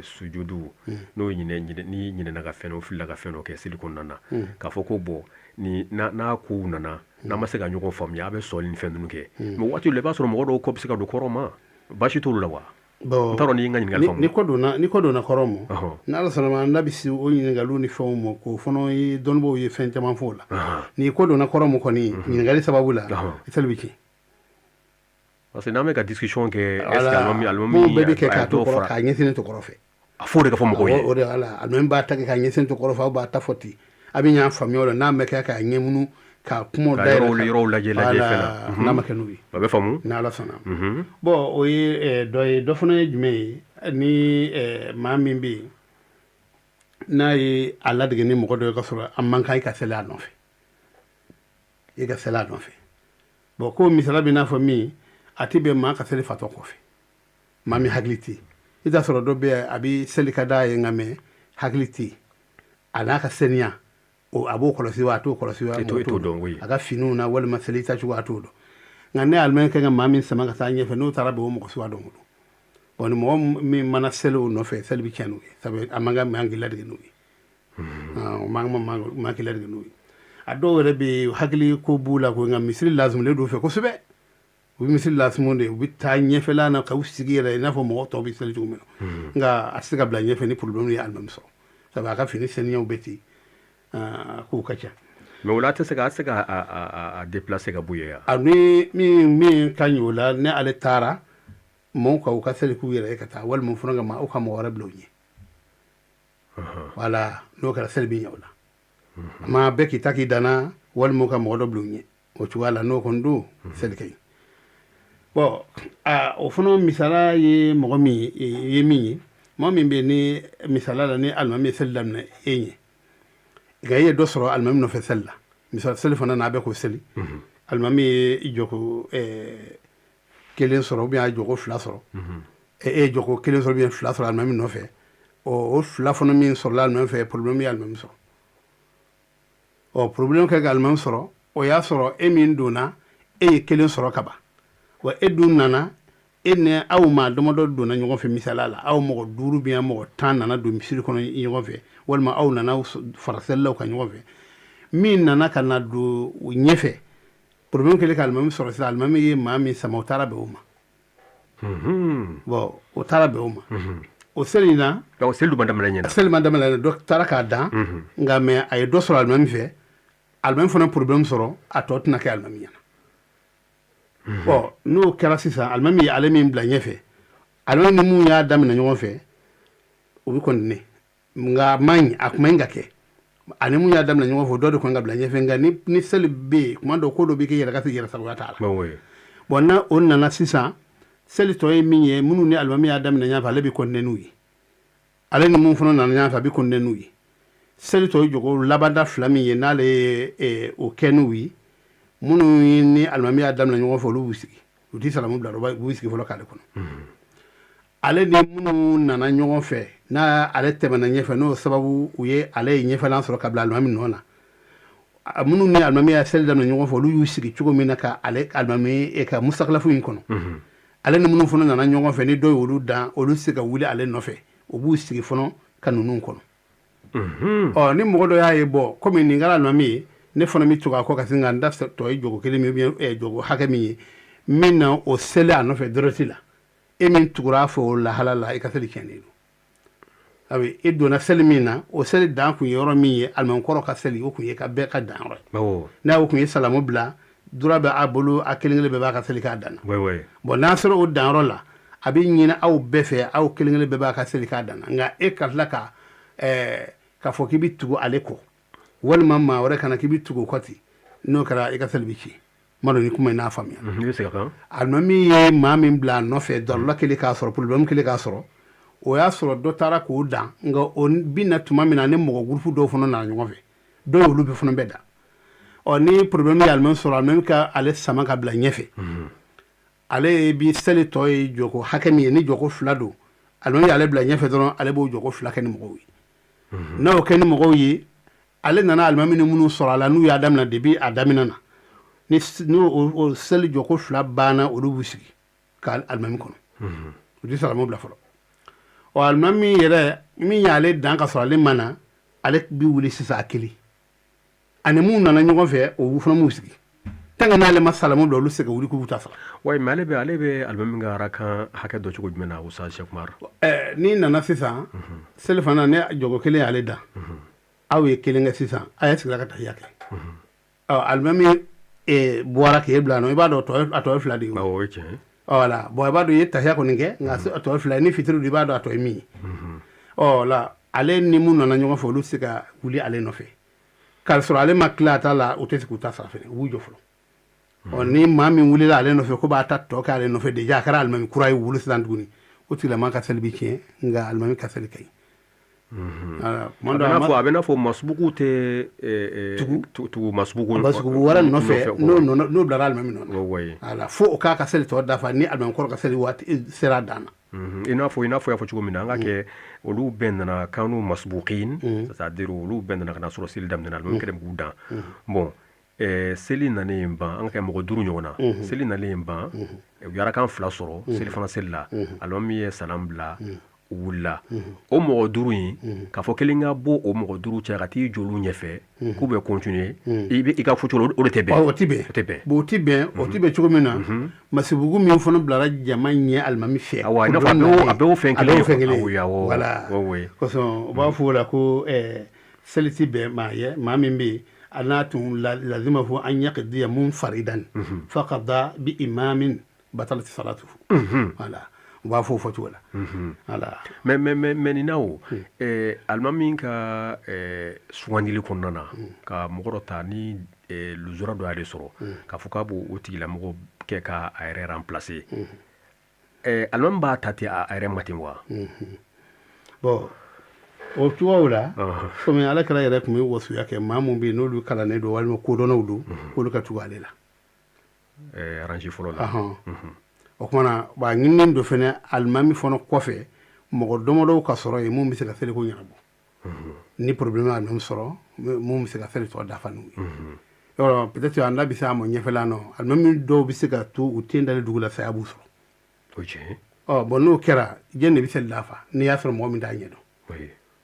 sujudu, n'o ye ɲinɛ, ni ɲinɛna ka fɛn dɔ, filila ka fɛn dɔ kɛ seli kɔnɔna na, k'a fɔ ko bon, ni n'a kow nana, n'an ma se ka ɲɔgɔn faamuya, a bɛ sɔli ni fɛn ninnu kɛ. Mais waati dɔ la, i b'a sɔrɔ mɔgɔ dɔw kɔ bɛ se ka don kɔrɔ ma, baasi t'olu la wa? Bon, n t'a dɔn n'i ye n ka ɲininkali faamu. Ni kɔ donna kɔrɔ ma, n'Ala sɔnna ma, an da bɛ se o ɲininkaliw ni fɛnw ma, k'o fana ye dɔnnibaaw ye fɛn caman fɔ o la. Ni kɔ donna kɔrɔ ma kɔni, ɲininkali sababu la, seli bɛ tiɲɛ. Parce que n'an bɛ ka discussion kɛ, est ce que alimami mun bɛɛ bɛ kɛ k'a to kɔrɔ, k'a ɲɛsinnen to kɔrɔ fɛ. A f'o de ka fɔ mɔgɔw ye. O de ala, alimami b'a ta kɛ k'a ɲɛsin to kɔrɔ fɛ, aw b'a ta fɔ ten, a bɛ ɲa faamuya o la. N'a ma kɛ k'a ɲɛmunu ka kumaw ka dayɛlɛ, yɔrɔw lajɛ fɛn na. N'a ma kɛ n'o ye. A bɛ faamu. N'Ala sɔnna. Bon, o ye dɔ ye. Dɔ fana ye jumɛn ye? Ni maa min bɛ yen, n'a ye a ladege ni mɔgɔ dɔ ye ka sɔrɔ a man kan, i ka seli a nɔfɛ, i ka seli a nɔfɛ. Bon, ko misala bɛ n'a fɔ min, a tɛ bɛn maa ka seli fatɔ kɔfɛ, maa min hakili tɛ yen. I t'a sɔrɔ dɔ bɛ yen, a bɛ seli ka d'a ye, nka mais hakili tɛ yen. A n'a ka seniya, a b'o kɔlɔsi wa, a t'o kɔlɔsi wa? E t'o dɔn, oui. A ka finiw na walima seli tacogo, a t'o dɔn. Nka ne alimami ka kan ka maa min sama ka taa ɲɛfɛ, n'o taara bɛn o mɔgɔ suguya dɔ bolo, bon, ni mɔgɔ min mana seli o nɔfɛ, seli bɛ tiɲɛ n'o ye, sabu a man kan maa k'i ladege n'o ye. O man kan maa k'i ladege n'o ye. A dɔw yɛrɛ bɛ yen, hakili ko b'u la ko, nka misiri lazimulen don u fɛ kosɛbɛ. U bɛ misiri lazimu de, u bɛ taa ɲɛfɛla na ka u sigi yɛrɛ i n'a fɔ mɔgɔ tɔw bɛ seli cogo min na. Nka a tɛ se ka bila ɲɛfɛ ni problème ye alimami sɔrɔ, sabu a ka fini seniyaw bɛ ten, kow ka ca. Mais o la, a tɛ se ka a tɛ se ka a déplacer ka bɔ yen. A ni min ka ɲi o la, ni ale taara, mɔgɔw ka u ka seli k'u yɛrɛ ye ka taa, walima fana ka aw ka mɔgɔ wɛrɛ bila u ɲɛ. Wala n'o kɛra, seli bɛ ɲɛ o la. A ma bɛɛ k'i ta k'i danna, walima ka mɔgɔ dɔ bila u ɲɛ o cogoya la, n'o kɔni don, seli ka ɲi. Bon, o fana misala ye mɔgɔ min ye, min ye mɔgɔ min bɛ ni misala la, ni alimami ye seli daminɛ e ɲɛ, nka e ye dɔ sɔrɔ alimami nɔfɛ seli la, misali seli fana n'a bɛ k'o seli, alimami ye jɔko kelen sɔrɔ ou bien a ye jɔko fila sɔrɔ, e ye jɔko kelen sɔrɔ ou bien fila sɔrɔ alimami nɔfɛ. O fila fana min sɔrɔla alimami fɛ, problème ye alimami sɔrɔ. Ɔ, problème kɛ ka alimami sɔrɔ, o y'a sɔrɔ e min donna, e ye kelen sɔrɔ ka ban. Wa e dun nana, e ni aw maa damadɔ donna ɲɔgɔn fɛ. Misala la, aw mɔgɔ 5 bien mɔgɔ 10 nana don misiri kɔnɔ ɲɔgɔn fɛ, walima aw nana fara selilaw kan ɲɔgɔn fɛ. Min nana ka na don ɲɛfɛ, problème kɛlen ka alimami sɔrɔ sisan, alimami ye maa min sama, o taara bɛn o ma. Bon, o taara bɛn o ma o seli in na. Donc seli dun ma daminɛ ɲɛna. Seli ma daminɛ, dɔ taara k'a dan, nka mais a ye dɔ sɔrɔ alimami fɛ. Alimami fana problème sɔrɔ, a tɔ tɛna kɛ alimami ɲɛna. Bon, n'o kɛra sisan, alimami ye ale min bila ɲɛfɛ, alimami ni mun y'a daminɛ ɲɔgɔn fɛ, o bɛ continuer. Nka man ɲi, a kuma ɲi ka kɛ ani mun y'a daminɛ ɲɔgɔn fɛ, dɔ de kɔni ka bila ɲɛfɛ. Nka ni seli bɛ yen, kuma dɔ ko dɔ bɛ kɛ yɛrɛ ka se yɛrɛ sagoya t'a la. Bon, n'a o nana sisan, seli tɔ ye min ye, minnu ni alimami y'a daminɛ ɲɔgɔn fɛ, ale bɛ continuer n'u ye. Ale ni mun fana nana ɲɔgɔn fɛ, a bɛ continuer n'u ye. Seli tɔ ye jɔgo labanda fila min ye, n'ale ye o kɛ n'u ye, minnu ni alimami y'a daminɛ ɲɔgɔn fɛ, olu b'u sigi, u tɛ salamu bila, u b'u sigi fɔlɔ k'ale kɔnɔ. Ale ni minnu nana ɲɔgɔn fɛ, n'a ale tɛmɛna ɲɛfɛ, n'o sababu u ye ale ye ɲɛfɛlan sɔrɔ ka bila alimami nɔ na, minnu ni alimami y'a seli daminɛ ɲɔgɔn fɛ, olu y'u sigi cogo min na ka ale alimami ka musakilafu in kɔnɔ, ale ni minnu fana nana ɲɔgɔn fɛ, ni dɔ ye olu dan, olu se ka wuli ale nɔfɛ, u b'u sigi fɔlɔ ka ninnu kɔnɔ. Ɔ, ni mɔgɔ dɔ y'a ye, bɔ komi nin kɛra alimami ye, ne fana bɛ tugu a kɔ ka sin ka n da tɔ ye jogo kelen min ou bien jogo hakɛ min ye min na, o seli a nɔfɛ direct la. E min tugura a fɛ o lahala la, i ka seli tiɲɛnen don. A bɛ e donna seli min na, o seli dan kun ye yɔrɔ min ye, alimami kɔrɔ ka seli, o kun ye ka bɛɛ ka dan yɔrɔ ye. N'a o kun ye salamu bila, droit bɛ a bolo, a kelen kelen bɛɛ b'a ka seli k'a dan na. Bon, n'a sera o danyɔrɔ la, a bɛ ɲini aw bɛɛ fɛ, aw kelen kelen bɛɛ b'a ka seli k'a dan na. Nka e ka tila ka k'a fɔ k'i bɛ tugu ale kɔ, walima maa wɛrɛ kana k'i bɛ tugu o kɔ ten, n'o kɛra, i ka seli bɛ tiɲɛ. N m'a dɔn ni kuma in n'a faamuya. Alimami ye maa min bila a nɔfɛ, darula kelen k'a sɔrɔ, problème kelen k'a sɔrɔ, o y'a sɔrɔ dɔ taara k'o dan. Nka o bɛ na tuma min na, ni mɔgɔ groupe dɔw fana nana ɲɔgɔn fɛ, dɔw y'olu bɛɛ fana bɛɛ dan. Ɔ, ni problème ye alimami sɔrɔ, alimami ka ale sama ka bila ɲɛfɛ, ale bi seli tɔ ye jɔko hakɛ min ye, ni jɔko fila don, alimami y'ale bila ɲɛfɛ dɔrɔn, ale b'o jɔko fila kɛ ni mɔgɔw ye. N'a y'o kɛ ni mɔgɔw ye, ale nana alimami ni minnu sɔrɔ a la, n'u y'a daminɛ depuis a daminɛ na, ni n'o o seli jɔko fila banna, olu b'u sigi ka alimami kɔnɔ, u tɛ salamu bila fɔlɔ. Ɔ, alimami yɛrɛ min y'ale dan ka sɔrɔ ale ma na, ale bi wuli sisan a kelen, ani mun nana ɲɔgɔn fɛ, o fana b'u sigi. Tant que n'ale ma salamu bila, olu se ka wuli k'u ta sara. Oui, mais ale bɛ alimami ka arakan hakɛ dɔ cogo jumɛn na, Ustaz Cheikh Umar? N'i nana sisan seli fana, ne jɔko kelen y'ale dan, aw ye kelen kɛ sisan, a ye sigira ka tahiya kɛ. Ɔ, alimami bɔra k'e bila nɔ, i b'a dɔn a tɔ ye fila de ye. O ye tiɲɛ. Voilà. Bon, i b'a dɔn i ye tahiya kɔni kɛ, nka a tɔ ye fila ye. Ni fitiri don, i b'a dɔn a tɔ ye min ye. Ɔ la, ale ni mun nana ɲɔgɔn fɛ, olu tɛ se ka wuli ale nɔfɛ k'a sɔrɔ ale ma tila a ta la, u tɛ se k'u ta sara fɛnɛ, u b'u jɔ fɔlɔ. Ɔ, ni maa min wulila ale nɔfɛ ko b'a ta tɔ kɛ ale nɔfɛ, déjà a kɛra alimami kura ye wuli sisan tuguni, o tigilama ka seli bɛ tiɲɛ, nka alimami ka seli ka ɲi. A bɛ n'a fɔ masubugu tɛ tugu masubugu wɛrɛ nɔfɛ, n'o bilara alimami nɔ na, fo o k'a ka seli tɔ dafa ni alimami kɔrɔ ka seli waati sera a dan na. I n'a fɔ y'a fɔ cogo min na, an ka kɛ olu bɛɛ nana kanu masubukin, c'est à dire olu bɛɛ nana ka na sɔrɔ seli daminɛna, alimami kɛlen k'u dan. Bon, seli nalen ban, an ka kɛ mɔgɔ duuru ɲɔgɔn na, seli nalen ban, u ye arakan fila sɔrɔ seli fana seli la, alimami ye salam bila, u wulila. O mɔgɔ duuru in, k'a fɔ kelen ka bɔ o mɔgɔ duuru cɛ ka t'i jɔ olu ɲɛfɛ k'u bɛ continuer, i bɛ i ka fɔ cogo, o de tɛ bɛn. O tɛ bɛn. O tɛ bɛn. Bon, o tɛ bɛn, o tɛ bɛn cogo min na, masibugu min fana bilara jama ɲɛ alimami fɛ. Awa, i n'a fɔ a bɛɛ y'o fɛn kelen ye, fɛn kelen ye. Awɔ. Voilà. Oui. Kosɔn u b'a fɔ o la ko seli tɛ bɛn maa ye, maa min bɛ yen a n'a tun lazima fo an yaqdiya munfaridan faqada bi imamin batalat salatuhu. Voilà, u b'a fɔ o fɔcogo la. Voilà. Mais nin na, o alimami ka sugandili kɔnɔna na, ka mɔgɔ dɔ ta ni lujura dɔ y'ale sɔrɔ, k'a fɔ k'a b'o o tigilamɔgɔ kɛ ka a yɛrɛ remplacer, alimami b'a ta ten a yɛrɛ ma ten wa? Bon, o cogoyaw la, komi ala kɛra yɛrɛ tun bɛ wasuya kɛ, maa mun bɛ yen n'olu kalannen don walima kodɔnnaw don, k'olu ka tugu ale la. Rang fɔlɔ la. O kumana a ɲininen don fɛnɛ alimami fana kɔfɛ, mɔgɔ damadɔw ka sɔrɔ yen mun bɛ se ka seliko ɲɛnabɔ ni problème alimami sɔrɔ, mun bɛ se ka seli tɔ dafa n'u ye. Yɔrɔ peut-être an da bɛ se a ma ɲɛfɛla nɔ, alimami dɔw bɛ se ka to u ten dalen dugu la, saya b'u sɔrɔ. O ye tiɲɛ. Ɔ bon, n'o kɛra, jɛn de bɛ seli dafa n'i y'a sɔrɔ mɔgɔ min t'a ɲɛdɔn?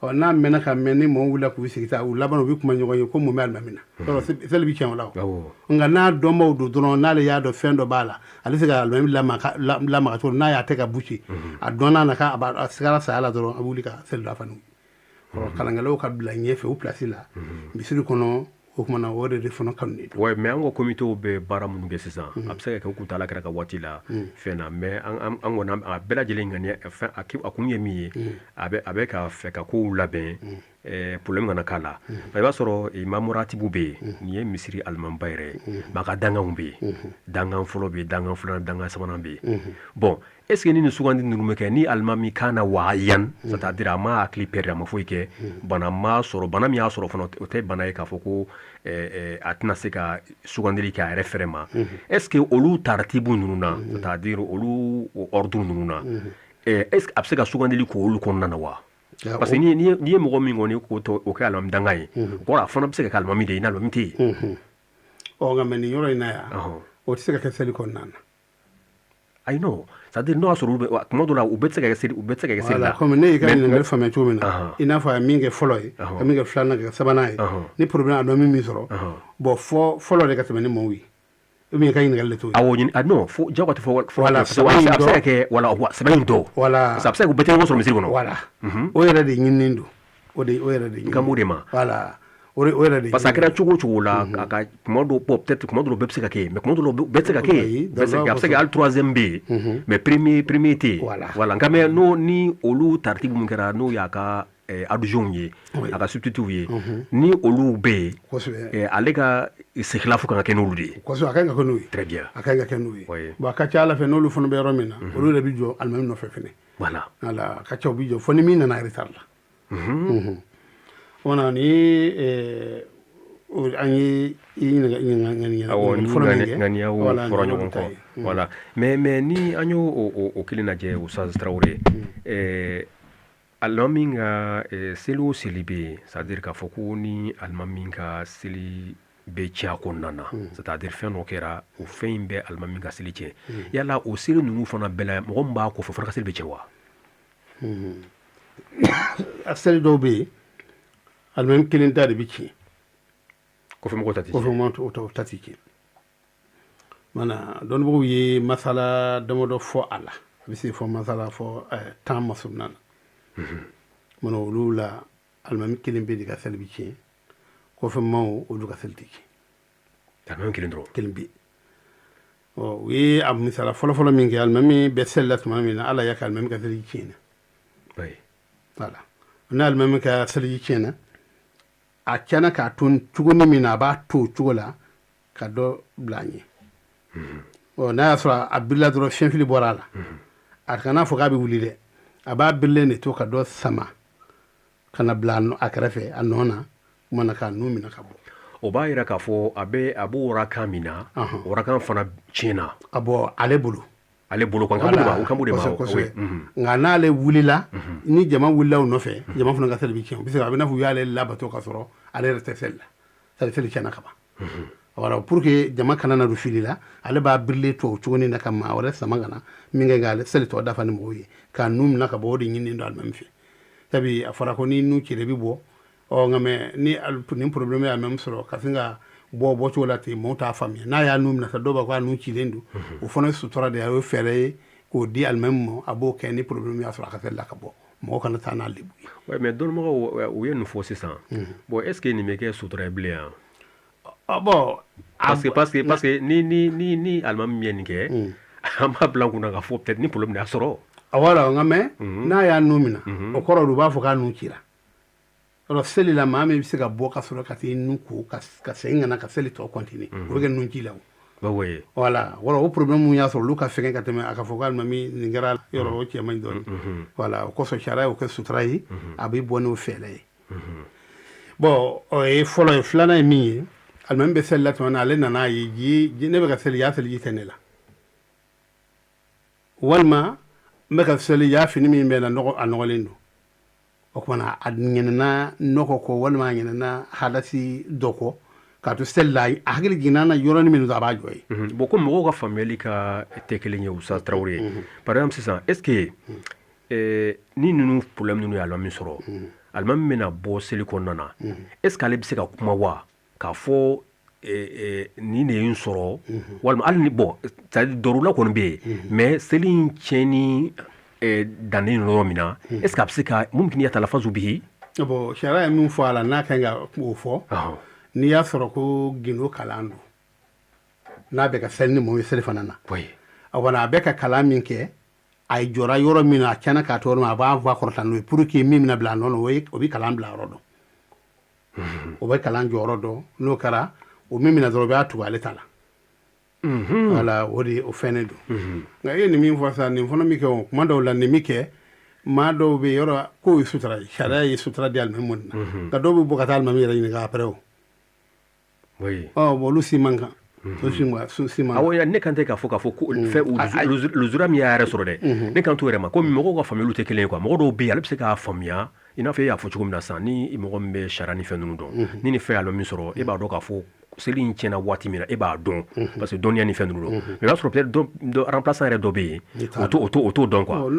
Ɔ, n'a mɛnna ka mɛn, ni mɔgɔw wulila k'u sigi ta, u laban u bɛ kuma ɲɔgɔn ye ko mun bɛ alimami na. Yɔrɔ seli bɛ tiɲɛ o la o. Nka n'a dɔnbaw don dɔrɔn, n'ale y'a dɔn fɛn dɔ b'a la, ale se ka alimami lamaga cogo, n'a y'a tɛ ka busi, a dɔnna na k'a a sigara saya la dɔrɔn, a bɛ wuli ka seli dafa n'u ye. Ɔ, kalankɛlaw ka bila ɲɛfɛ u place la misiri kɔnɔ, o kumana o de fana kanu don. Ouais, mais an ka comité bɛ baara minnu kɛ sisan, a bɛ se ka kɛ u kun t'a la kɛra ka waati la fɛn na, mais an kɔni, a bɛɛ lajɛlen ŋaniya fɛn, a kun ye min ye, a bɛ ka fɛ ka kow labɛn, problème kana k'a la. I b'a sɔrɔ imamu ratibu bɛ yen, nin ye misiri alimamiba yɛrɛ ye, mais a ka danganw bɛ yen, dangan fɔlɔ bɛ yen, dangan filanan, dangan sabanan bɛ yen. Bon, est ce que ni nin sugandi ninnu bɛ kɛ ni alimami kana waayan, c'est à dire a ma hakili perdre, a ma foyi kɛ, bana ma sɔrɔ, bana min y'a sɔrɔ fana, o tɛ bana ye k'a fɔ ko a tɛna se ka sugandili kɛ a yɛrɛ fɛrɛ ma, est ce que olu taratibu ninnu na, c'est à dire olu ordre ninnu na, est ce que a bɛ se ka sugandili k'olu kɔnɔna na wa? Parce que n'i ye mɔgɔ min kɔni k'o o kɛ alimami danga ye, o kɔrɔ a fana bɛ se ka kɛ alimami de ye ni alimami tɛ yen. Ɔ, nka mais nin yɔrɔ in na yan, o tɛ se ka kɛ seli kɔnɔna na. Ayi, non, c'est à dire n'o y'a sɔrɔ olu bɛ tuma dɔ la, u bɛɛ tɛ se ka kɛ seli, u bɛɛ tɛ se ka kɛ seli la. Komi ne y'i ka ɲininkali faamuya cogo min na, i n'a fɔ a ye min kɛ fɔlɔ ye, ka min kɛ filanan, ka kɛ sabanan ye, ni problème a dɔn min sɔrɔ, bon, fɔ fɔlɔ de ka tɛmɛ ni maaw ye, ou bien i ka ɲininkali de t'o ye? Awɔ, ɲini, ah non, fo jagoya tɛ fɔ fɔlɔ. Voilà. A bɛ se ka kɛ, voilà, sɛbɛn in dɔ. Voilà. Parce que a bɛ se ka kɛ u bɛɛ tɛ ɲɔgɔn sɔrɔ misiri kɔnɔ. Voilà, o yɛrɛ de ɲininen don, o de o yɛrɛ de. N kan b'o de ma. Voilà, o yɛrɛ de. Parce que a kɛra cogo o cogo la, a ka kuma dɔw, bon, peut-être kuma dɔw bɛɛ bɛ se ka kɛ yen, mais kuma dɔw bɛɛ tɛ se ka kɛ yen. A bɛ se ka kɛ hali troisième bɛ yen, mais premier tɛ yen. Voilà, nka mais n'o ni olu taratibu min kɛra, n'o y'a ka adjoint ye, a ka substitut ye, ni olu bɛ yen, ale ka sekilafu kan ka kɛ n'olu de ye. Kosɛbɛ, a kan ka kɛ n'o ye. Très bien. A kan ka kɛ n'o ye. Bon, a ka ca ala fɛ, n'olu fana bɛ yɔrɔ min na, olu yɛrɛ bɛ jɔ alimami nɔfɛ fɛnɛ. Voilà, a ka ca u bɛ jɔ fo ni min nana retard la. O ni an ye i ɲininka. Awɔ, ni ŋaniyaw fɔra ɲɔgɔn kɔ. Voilà, mais ni an y'o o kelen lajɛ, Ustaz Tarawele, alimami ka seli o seli bɛ yen, c'est à dire k'a fɔ ko ni alimami ka seli bɛ tiɲɛ a kɔnɔna na, c'est à dire fɛn dɔ kɛra, o fɛn in bɛ alimami ka seli tiɲɛ, yala o seli ninnu fana bɛɛ la, mɔgɔ min b'a kɔfɛ, o fana ka seli bɛ tiɲɛ wa? A seli dɔw bɛ yen, alimami kelen ta de bɛ tiɲɛ. Kɔfɛ mɔgɔw ta tɛ tiɲɛ. Kɔfɛ mɔgɔw ta tɛ tiɲɛ. Mana dɔnnibagaw ye masala damadɔ fɔ a la, a bɛ se fɔ masala fɔ 10 masurunna na. Mana olu la, alimami kelen bɛ de ka seli bɛ tiɲɛ, kɔfɛ maaw olu ka seli tɛ tiɲɛ. Alimami kelen dɔrɔn. Kelen bɛ. Ɔ, u ye a misala fɔlɔfɔlɔ min kɛ, alimami bɛ seli la tuma min na, ala y'a kɛ alimami ka seli tiɲɛna. Voilà, ni alimami ka seliji tiɲɛna, a tiɲɛna k'a to cogo min na, a b'a to o cogo la ka dɔ bila a ɲɛ. Ɔ, n'a y'a sɔrɔ a birila dɔrɔn, fiɲɛfili bɔra a la, a kana fɔ k'a bɛ wuli dɛ, a b'a birilen de to ka dɔ sama. Ka na bila a kɛrɛfɛ a nɔ na, kuma k'a nun minɛ ka bɔ. O b'a jira k'a fɔ a b'o rakan min na, o rakan fana tiɲɛna. A bɔ ale bolo. Ale bolo kan kosɛbɛ. Nka n'ale wulila, ni jama wulila o nɔfɛ, jama fana ka seli bɛ tiɲɛ, parce que a bɛ n'a fɔ u y'ale labato ka sɔrɔ ale yɛrɛ tɛ seli la, seli tiɲɛna ka ban. Voilà, pour que jama kana na don fili la, ale b'a birilen to o cogo na ka maa wɛrɛ sama ka na min kɛ k'ale seli tɔ dafa ni mɔgɔw ye, k'a nun minɛ ka bɔ. O de ɲininen don alimami fɛ, sabu a fɔra ko ni nun cira i bɛ bɔ. Ɔ nka mais ni nin problème y'a même sɔrɔ ka sin ka bɔ bɔcogo la ten, mɔgɔw t'a faamuya. N'a y'a nun minɛ sa, dɔw b'a fɔ a nun cilen don. O fana ye sutura de ye, a ye fɛɛrɛ ye k'o di alimami ma, a b'o kɛ ni problème y'a sɔrɔ a ka seli la ka bɔ, mɔgɔ kana taa n'a lebu ye. Ouais, mais dɔnnibagaw u ye nin fɔ sisan. Bon, est ce que nin bɛ kɛ sutura ye bilen yan? Bon, parce que ni alimami min ye nin kɛ, an b'a bila n kunna k'a fɔ peut-être ni problème y'a sɔrɔ. Voilà, nka mais n'a y'a nun minɛ, o kɔrɔ u b'a fɔ k'a nun cira. Yɔrɔ seli la, maa min bɛ se ka bɔ ka sɔrɔ ka t'i nun ko ka segin ka na ka seli tɔ continuer, o bɛ kɛ nun ci la o. Voilà, wɔrɔ o problème mun y'a sɔrɔ, olu ka fɛngɛ ka tɛmɛ a ka fɔ ko alimami nin kɛra yɔrɔ, o cɛ man ɲi dɔɔni. Voilà, o kosɔn sariya y'o kɛ sutura ye, a bɛ bɔ n'o fɛɛrɛ ye. Bon, o ye fɔlɔ ye. Filanan ye min ye, alimami bɛ seli la tuma min na, ale nana ye ji, ne bɛ ka seli, y'a seliji tɛ ne la, walima n bɛ ka seli, y'a fini min bɛ na nɔgɔ, a nɔgɔlen don. O tuma na a ɲinɛna nɔgɔ kɔ, walima a ɲinɛna hadasi dɔ kɔ k'a to seli la, a hakili jiginna na yɔrɔnin min don, a b'a jɔ ye. Bon, ko mɔgɔw ka faamuyali ka tɛ kelen ye. Ustaz Tarawele, par exemple sisan, est ce que ni ninnu problème ninnu ye alimami sɔrɔ, alimami bɛna bɔ seli kɔnɔna na, est ce que ale bɛ se ka kuma wa k'a fɔ nin de ye n sɔrɔ, walima hali ni, bon, c'est à dire dɔrula kɔni bɛ yen, mais seli in tiɲɛni dannen yɔrɔ min na, est ce que a bɛ se ka mumkin yatalafazu bihi? Bon, sariya ye min fɔ a la, n'a kan ka o fɔ, n'i y'a sɔrɔ ko gindo kalan don, n'a bɛ ka seli ni mɔgɔ ye seli fana na, a wala a bɛ ka kalan min kɛ, a jɔra yɔrɔ min na, a tiɲɛna k'a to yɔrɔ min, a b'a fɔ a kɔrɔta n'o ye pour que min bɛna bila a nɔ na, o ye o bɛ kalan bila yɔrɔ dɔn, o bɛ kalan jɔyɔrɔ dɔn. N'o kɛra, o min bɛna dɔrɔn, o b'a tugu ale ta la. Wala, o de o fɛnnen don. Nka e ye nin min fɔ sisan, nin fana min kɛ, o kuma dɔw la nin min kɛ, maa dɔw bɛ yɔrɔ k'o ye sutura ye, sariya ye sutura di alimami mun na, nka dɔw bɛ bɔ ka taa alimami yɛrɛ ɲininka après o. Ɔ bon, olu si man kan, olu si man kan. Awɔ, ne kan tɛ k'a fɔ ko fɛn luzura min y'a yɛrɛ sɔrɔ dɛ, ne kan t'o yɛrɛ ma, komi mɔgɔw ka faamuyaliw tɛ kelen ye quoi. Mɔgɔ dɔw bɛ yen, ale bɛ se k'a faamuya i n'a fɔ e y'a fɔ cogo min na sisan. Ni mɔgɔ min bɛ sariya ni fɛn ninnu dɔn, ni nin fɛn y'ale min sɔrɔ, e b'a dɔn k'a fɔ seli in tiɲɛna waati min na, e b'a dɔn, parce que dɔnniya ni fɛn ninnu don. Mais i b'a sɔrɔ peut-être dɔ remplaçant yɛrɛ dɔ bɛ yen, o t'o dɔn quoi.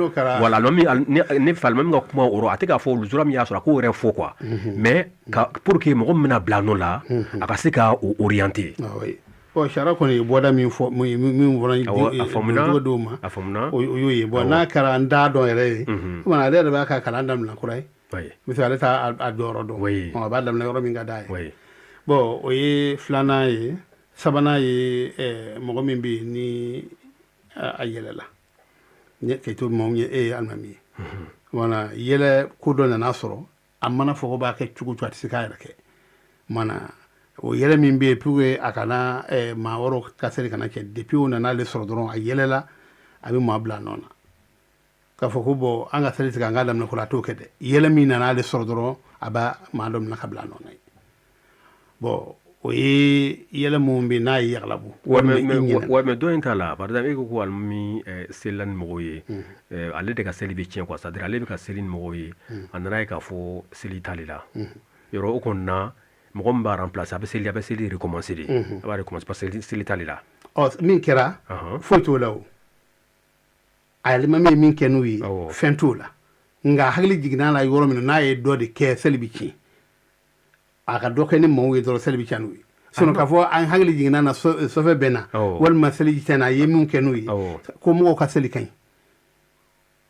Voilà, alimami, ne fɛ alimami ka kuma o yɔrɔ, a tɛ k'a fɔ luzura min y'a sɔrɔ, a k'o yɛrɛ fɔ quoi, mais ka pour que mɔgɔ min bɛna bila a nɔ la, a ka se ka o orienter. Bon, sariya kɔni ye bɔda min fɔ, min fɔra a faamuna cogo dɔw ma, a faamuna. O y'o ye. Bon, n'a kɛra n t'a dɔn yɛrɛ ye, o ale yɛrɛ b'a ka kalan daminɛ kura ye, parce que ale t'a a jɔyɔrɔ dɔn, a b'a daminɛ yɔrɔ min ka d'a ye. Bon, o ye filanan ye. Sabanan ye mɔgɔ min bɛ yen ni a yɛlɛla k'i to maaw ɲɛ, e ye alimami ye, wala yɛlɛ ko dɔ nana sɔrɔ, a mana fɔ ko b'a kɛ cogo cogo, a tɛ se k'a yɛrɛ kɛ. Mana o yɛlɛ min bɛ yen, pour que a kana maa wɛrɛw ka seli kana kɛ, depuis o nana ale sɔrɔ dɔrɔn, a yɛlɛla, a bɛ maa bila a nɔ na k'a fɔ ko bon, an ka seli tigɛ, an k'a daminɛ kura, a t'o kɛ dɛ. Yɛlɛ min nana ale sɔrɔ dɔrɔn, a b'a maa dɔ minɛ ka bila a nɔ na ye. Bon, o ye yɛlɛ mun bɛ n'a ye yagalabu. Ouais, mais dɔ in t'a la. Par exemple, e ko ko alimami selila ni mɔgɔw ye, ale de ka seli bɛ tiɲɛ quoi, c'est à dire ale bɛ ka seli ni mɔgɔw ye, a nana ye k'a fɔ seli t'ale la yɔrɔ o kɔni na, mɔgɔ min b'a remplacer, a bɛ seli recommencer de, a b'a recommencer parce que seli t'ale la. Ɔ, min kɛra, foyi t'o la. O alimami ye min kɛ n'u ye, fɛn t'o la. Nka hakili jiginna la yɔrɔ min na, n'a ye dɔ de kɛ, seli bɛ tiɲɛ. A ka dɔ kɛ ni maaw ye dɔrɔn, seli bɛ tiɲɛ n'u ye. Sinon k'a fɔ an hakili jiginna na sɔfɛ bɛ na, walima seli tiɲɛna, a ye min kɛ n'u ye, ko mɔgɔw ka seli ka ɲi.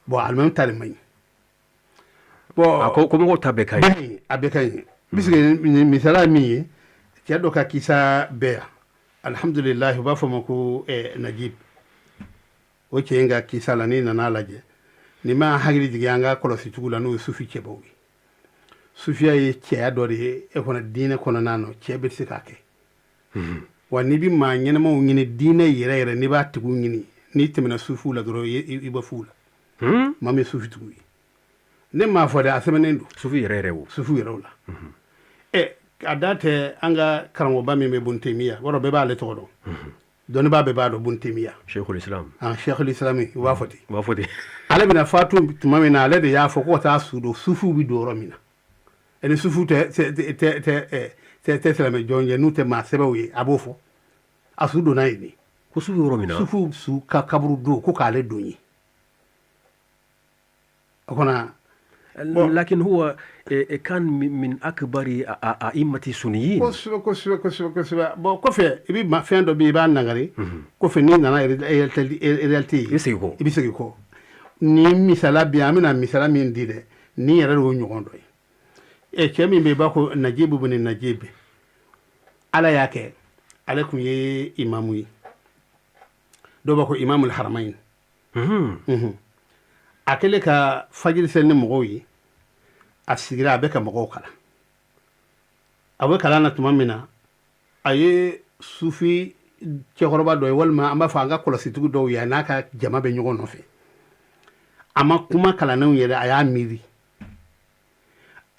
Bon, alimami ta de man ɲi. Bon, a ko mɔgɔw ta bɛɛ ka ɲi, a bɛɛ ka ɲi, puisque misaliya ye min ye, cɛ dɔ ka kisa bɛɛ yan, alhamdulilahi, u b'a fɔ ma ko Najib. O cɛ in ka kisa la, n'i nana lajɛ, ni ma hakili jigin an ka kɔlɔsitigiw la, n'o ye sufi cɛbaw ye. Sufiya ye cɛya dɔ de ye e kɔnɔ, diinɛ kɔnɔna na, cɛ bɛ se k'a kɛ. Wa n'i bɛ maa ɲɛnamaw ɲini diinɛ yɛrɛ yɛrɛ, n'i b'a tigiw ɲini, n'i tɛmɛna sufiw la dɔrɔn, i bɛ fuw la. Maa min ye sufitigiw ye, Ne m'a fɔ dɛ, a sɛbɛnnen don. Sufi yɛrɛ yɛrɛ o. Sufi yɛrɛw la. Ɛ, a da tɛ an ka karamɔgɔba min bɛ Bun Temiya, wɔrɔ bɛɛ b'ale tɔgɔ dɔn, dɔnnibaa bɛɛ b'a dɔn, Bun Temiya. Sheikhul Islam. Ah, Sheikhul Islam, u b'a fɔ ten. U b'a fɔ ten. Ale bɛna fatu tuma min na, ale de y'a fɔ ko ka taa su don sufiw bɛ don yɔrɔ min na. Ɛni sufiw tɛ silamɛ jɔn ye, n'u tɛ maa sɛbɛw ye, a b'o fɔ. A su donna yen de. Ko sufi yɔrɔ min na. Sufiw su ka kaburu don, ko k'ale don yen. O kɔnɔ. لكن هو كان من أكبر أئمة السنيين. Kosɛbɛ, kosɛbɛ, kosɛbɛ, kosɛbɛ. Bon, kɔfɛ i bɛ fɛn dɔ bɛ yen, i b'a nagari kɔfɛ, n'i nana réalité ye. I bɛ segin kɔ. I bɛ segin kɔ. Ni misala bɛ yen, an bɛna misala min di dɛ, nin yɛrɛ de y'o ɲɔgɔn dɔ ye. Ɛ, cɛ min bɛ yen, i b'a ko Najibu bin Najib, Ala y'a kɛ ale tun ye imamu ye, dɔw b'a ko imamul haramain. A kɛlen ka fajiri seli ni mɔgɔw ye, a sigira, a bɛ ka mɔgɔw kalan. A bɛ kalan na tuma min na, a ye sufi cɛkɔrɔba dɔ ye, walima an b'a fɔ an ka kɔlɔsitigi dɔw ye, a n'a ka jama bɛ ɲɔgɔn nɔfɛ. A ma kuma kalandenw yɛrɛ, a y'a miiri: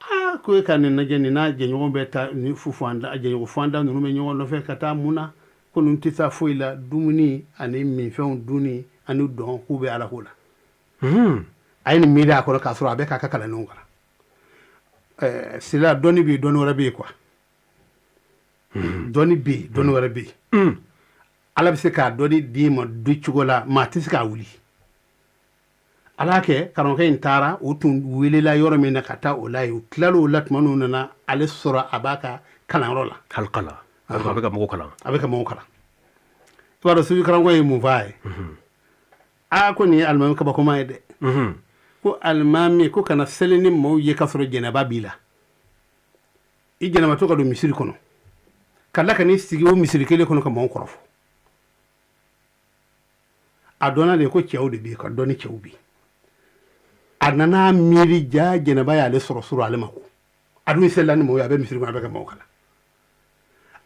aa, ko e ka nin lajɛ, nin n'a jɛɲɔgɔn bɛ taa ni fufuanda, jɛɲɔgɔn fuanda ninnu bɛ ɲɔgɔn nɔfɛ ka taa mun na? Ko ninnu tɛ taa foyi la, dumuni ani minfɛnw dunni ani dɔn, k'u bɛ Ala ko la. A ye nin miiri a kɔrɔ k'a sɔrɔ a bɛ k'a ka kalandenw kalan. Ɛɛ, sila dɔnni bɛ yen, dɔnni wɛrɛ bɛ yen quoi. Dɔnni bɛ yen, dɔnni wɛrɛ bɛ yen. Ala bɛ se k'a dɔnni d'i ma di cogo la, maa tɛ se k'a wuli. Ala kɛ karamɔgɔkɛ in taara, o tun welela yɔrɔ min na ka taa o la yen, u tilal'o la tuma min, nana ale sɔrɔ a b'a ka kalanyɔrɔ la. Halqa la, a bɛ ka mɔgɔw kalan. A bɛ ka mɔgɔw kalan. I b'a dɔn sufi karamɔgɔ ye mun fɔ a ye? Aa, ko nin ye alimami kabakoma ye dɛ. Ko alimami ko kana seli ni maaw ye k'a sɔrɔ jɛnɛba b'i la, i jɛnɛbatɔ ka don misiri kɔnɔ, ka la ka n'i sigi o misiri kelen kɔnɔ ka maaw kɔrɔfɔ. A dɔnna de ko cɛw de bɛ yen, ka dɔn ni cɛw bɛ yen. A nana miiri, ja jɛnɛba y'ale sɔrɔ sɔrɔ ale ma ko a dun selila ni maaw ye, a bɛ misiri kɔnɔ, a bɛ ka maaw kalan.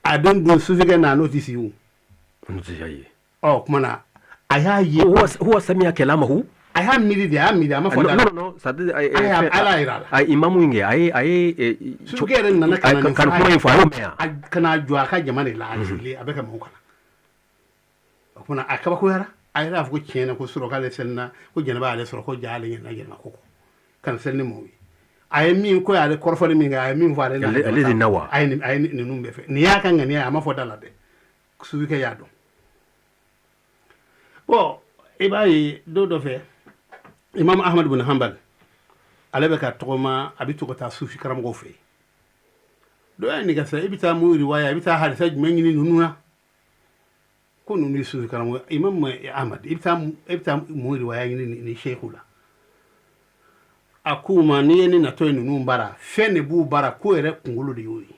A don don sufikɛ na, n'o tɛ sigi o. N'o tɛ ye. Ɔ, kuma na a y'a ye. هو سمع كلامه. A y'a miiri de, a y'a miiri, a ma fɔ. Non, non, non, ça Ala yira a la. A imamu in kɛ, a ye Sufikɛ yɛrɛ nana ka na nin ka kuma in fɔ, a y'o mɛn yan. A ka na jɔ a ka jama de la, a sigilen, a bɛ ka maaw kalan. O kuma a kabakoyara, a yɛrɛ y'a fɔ ko tiɲɛ na, ko sɔrɔ k'ale selina, ko jɛnɛba y'ale sɔrɔ, ko ja ale ɲɛna jɛnɛba ko ka na seli ni maaw ye. A ye min ko y'ale kɔrɔfɔli min kɛ, a ye min fɔ ale. Ale de na wa. A ye ninnu bɛɛ fɛ, nin y'a ka ŋaniya ye, a ma fɔ da la dɛ, sufikɛ y'a dɔn. Bon, i b'a ye don dɔ fɛ, Imam Ahmad bin Hanbal, ale bɛ ka tɔgɔma, a bɛ to ka taa sufi karamɔgɔw fɛ yen. Dɔ y'a ɲininka sisan: i bɛ taa mun riwaya, i bɛ taa hadisa jumɛn ɲini ninnu na? Ko ninnu ye sufi karamɔgɔ. Imam Ahmad, i bɛ taa mun riwaya ɲini ni seyiku la? A k'u ma: n'i ye ne natɔ ye ninnu bara, fɛn de b'u bara, ko yɛrɛ kunkolo de y'o ye.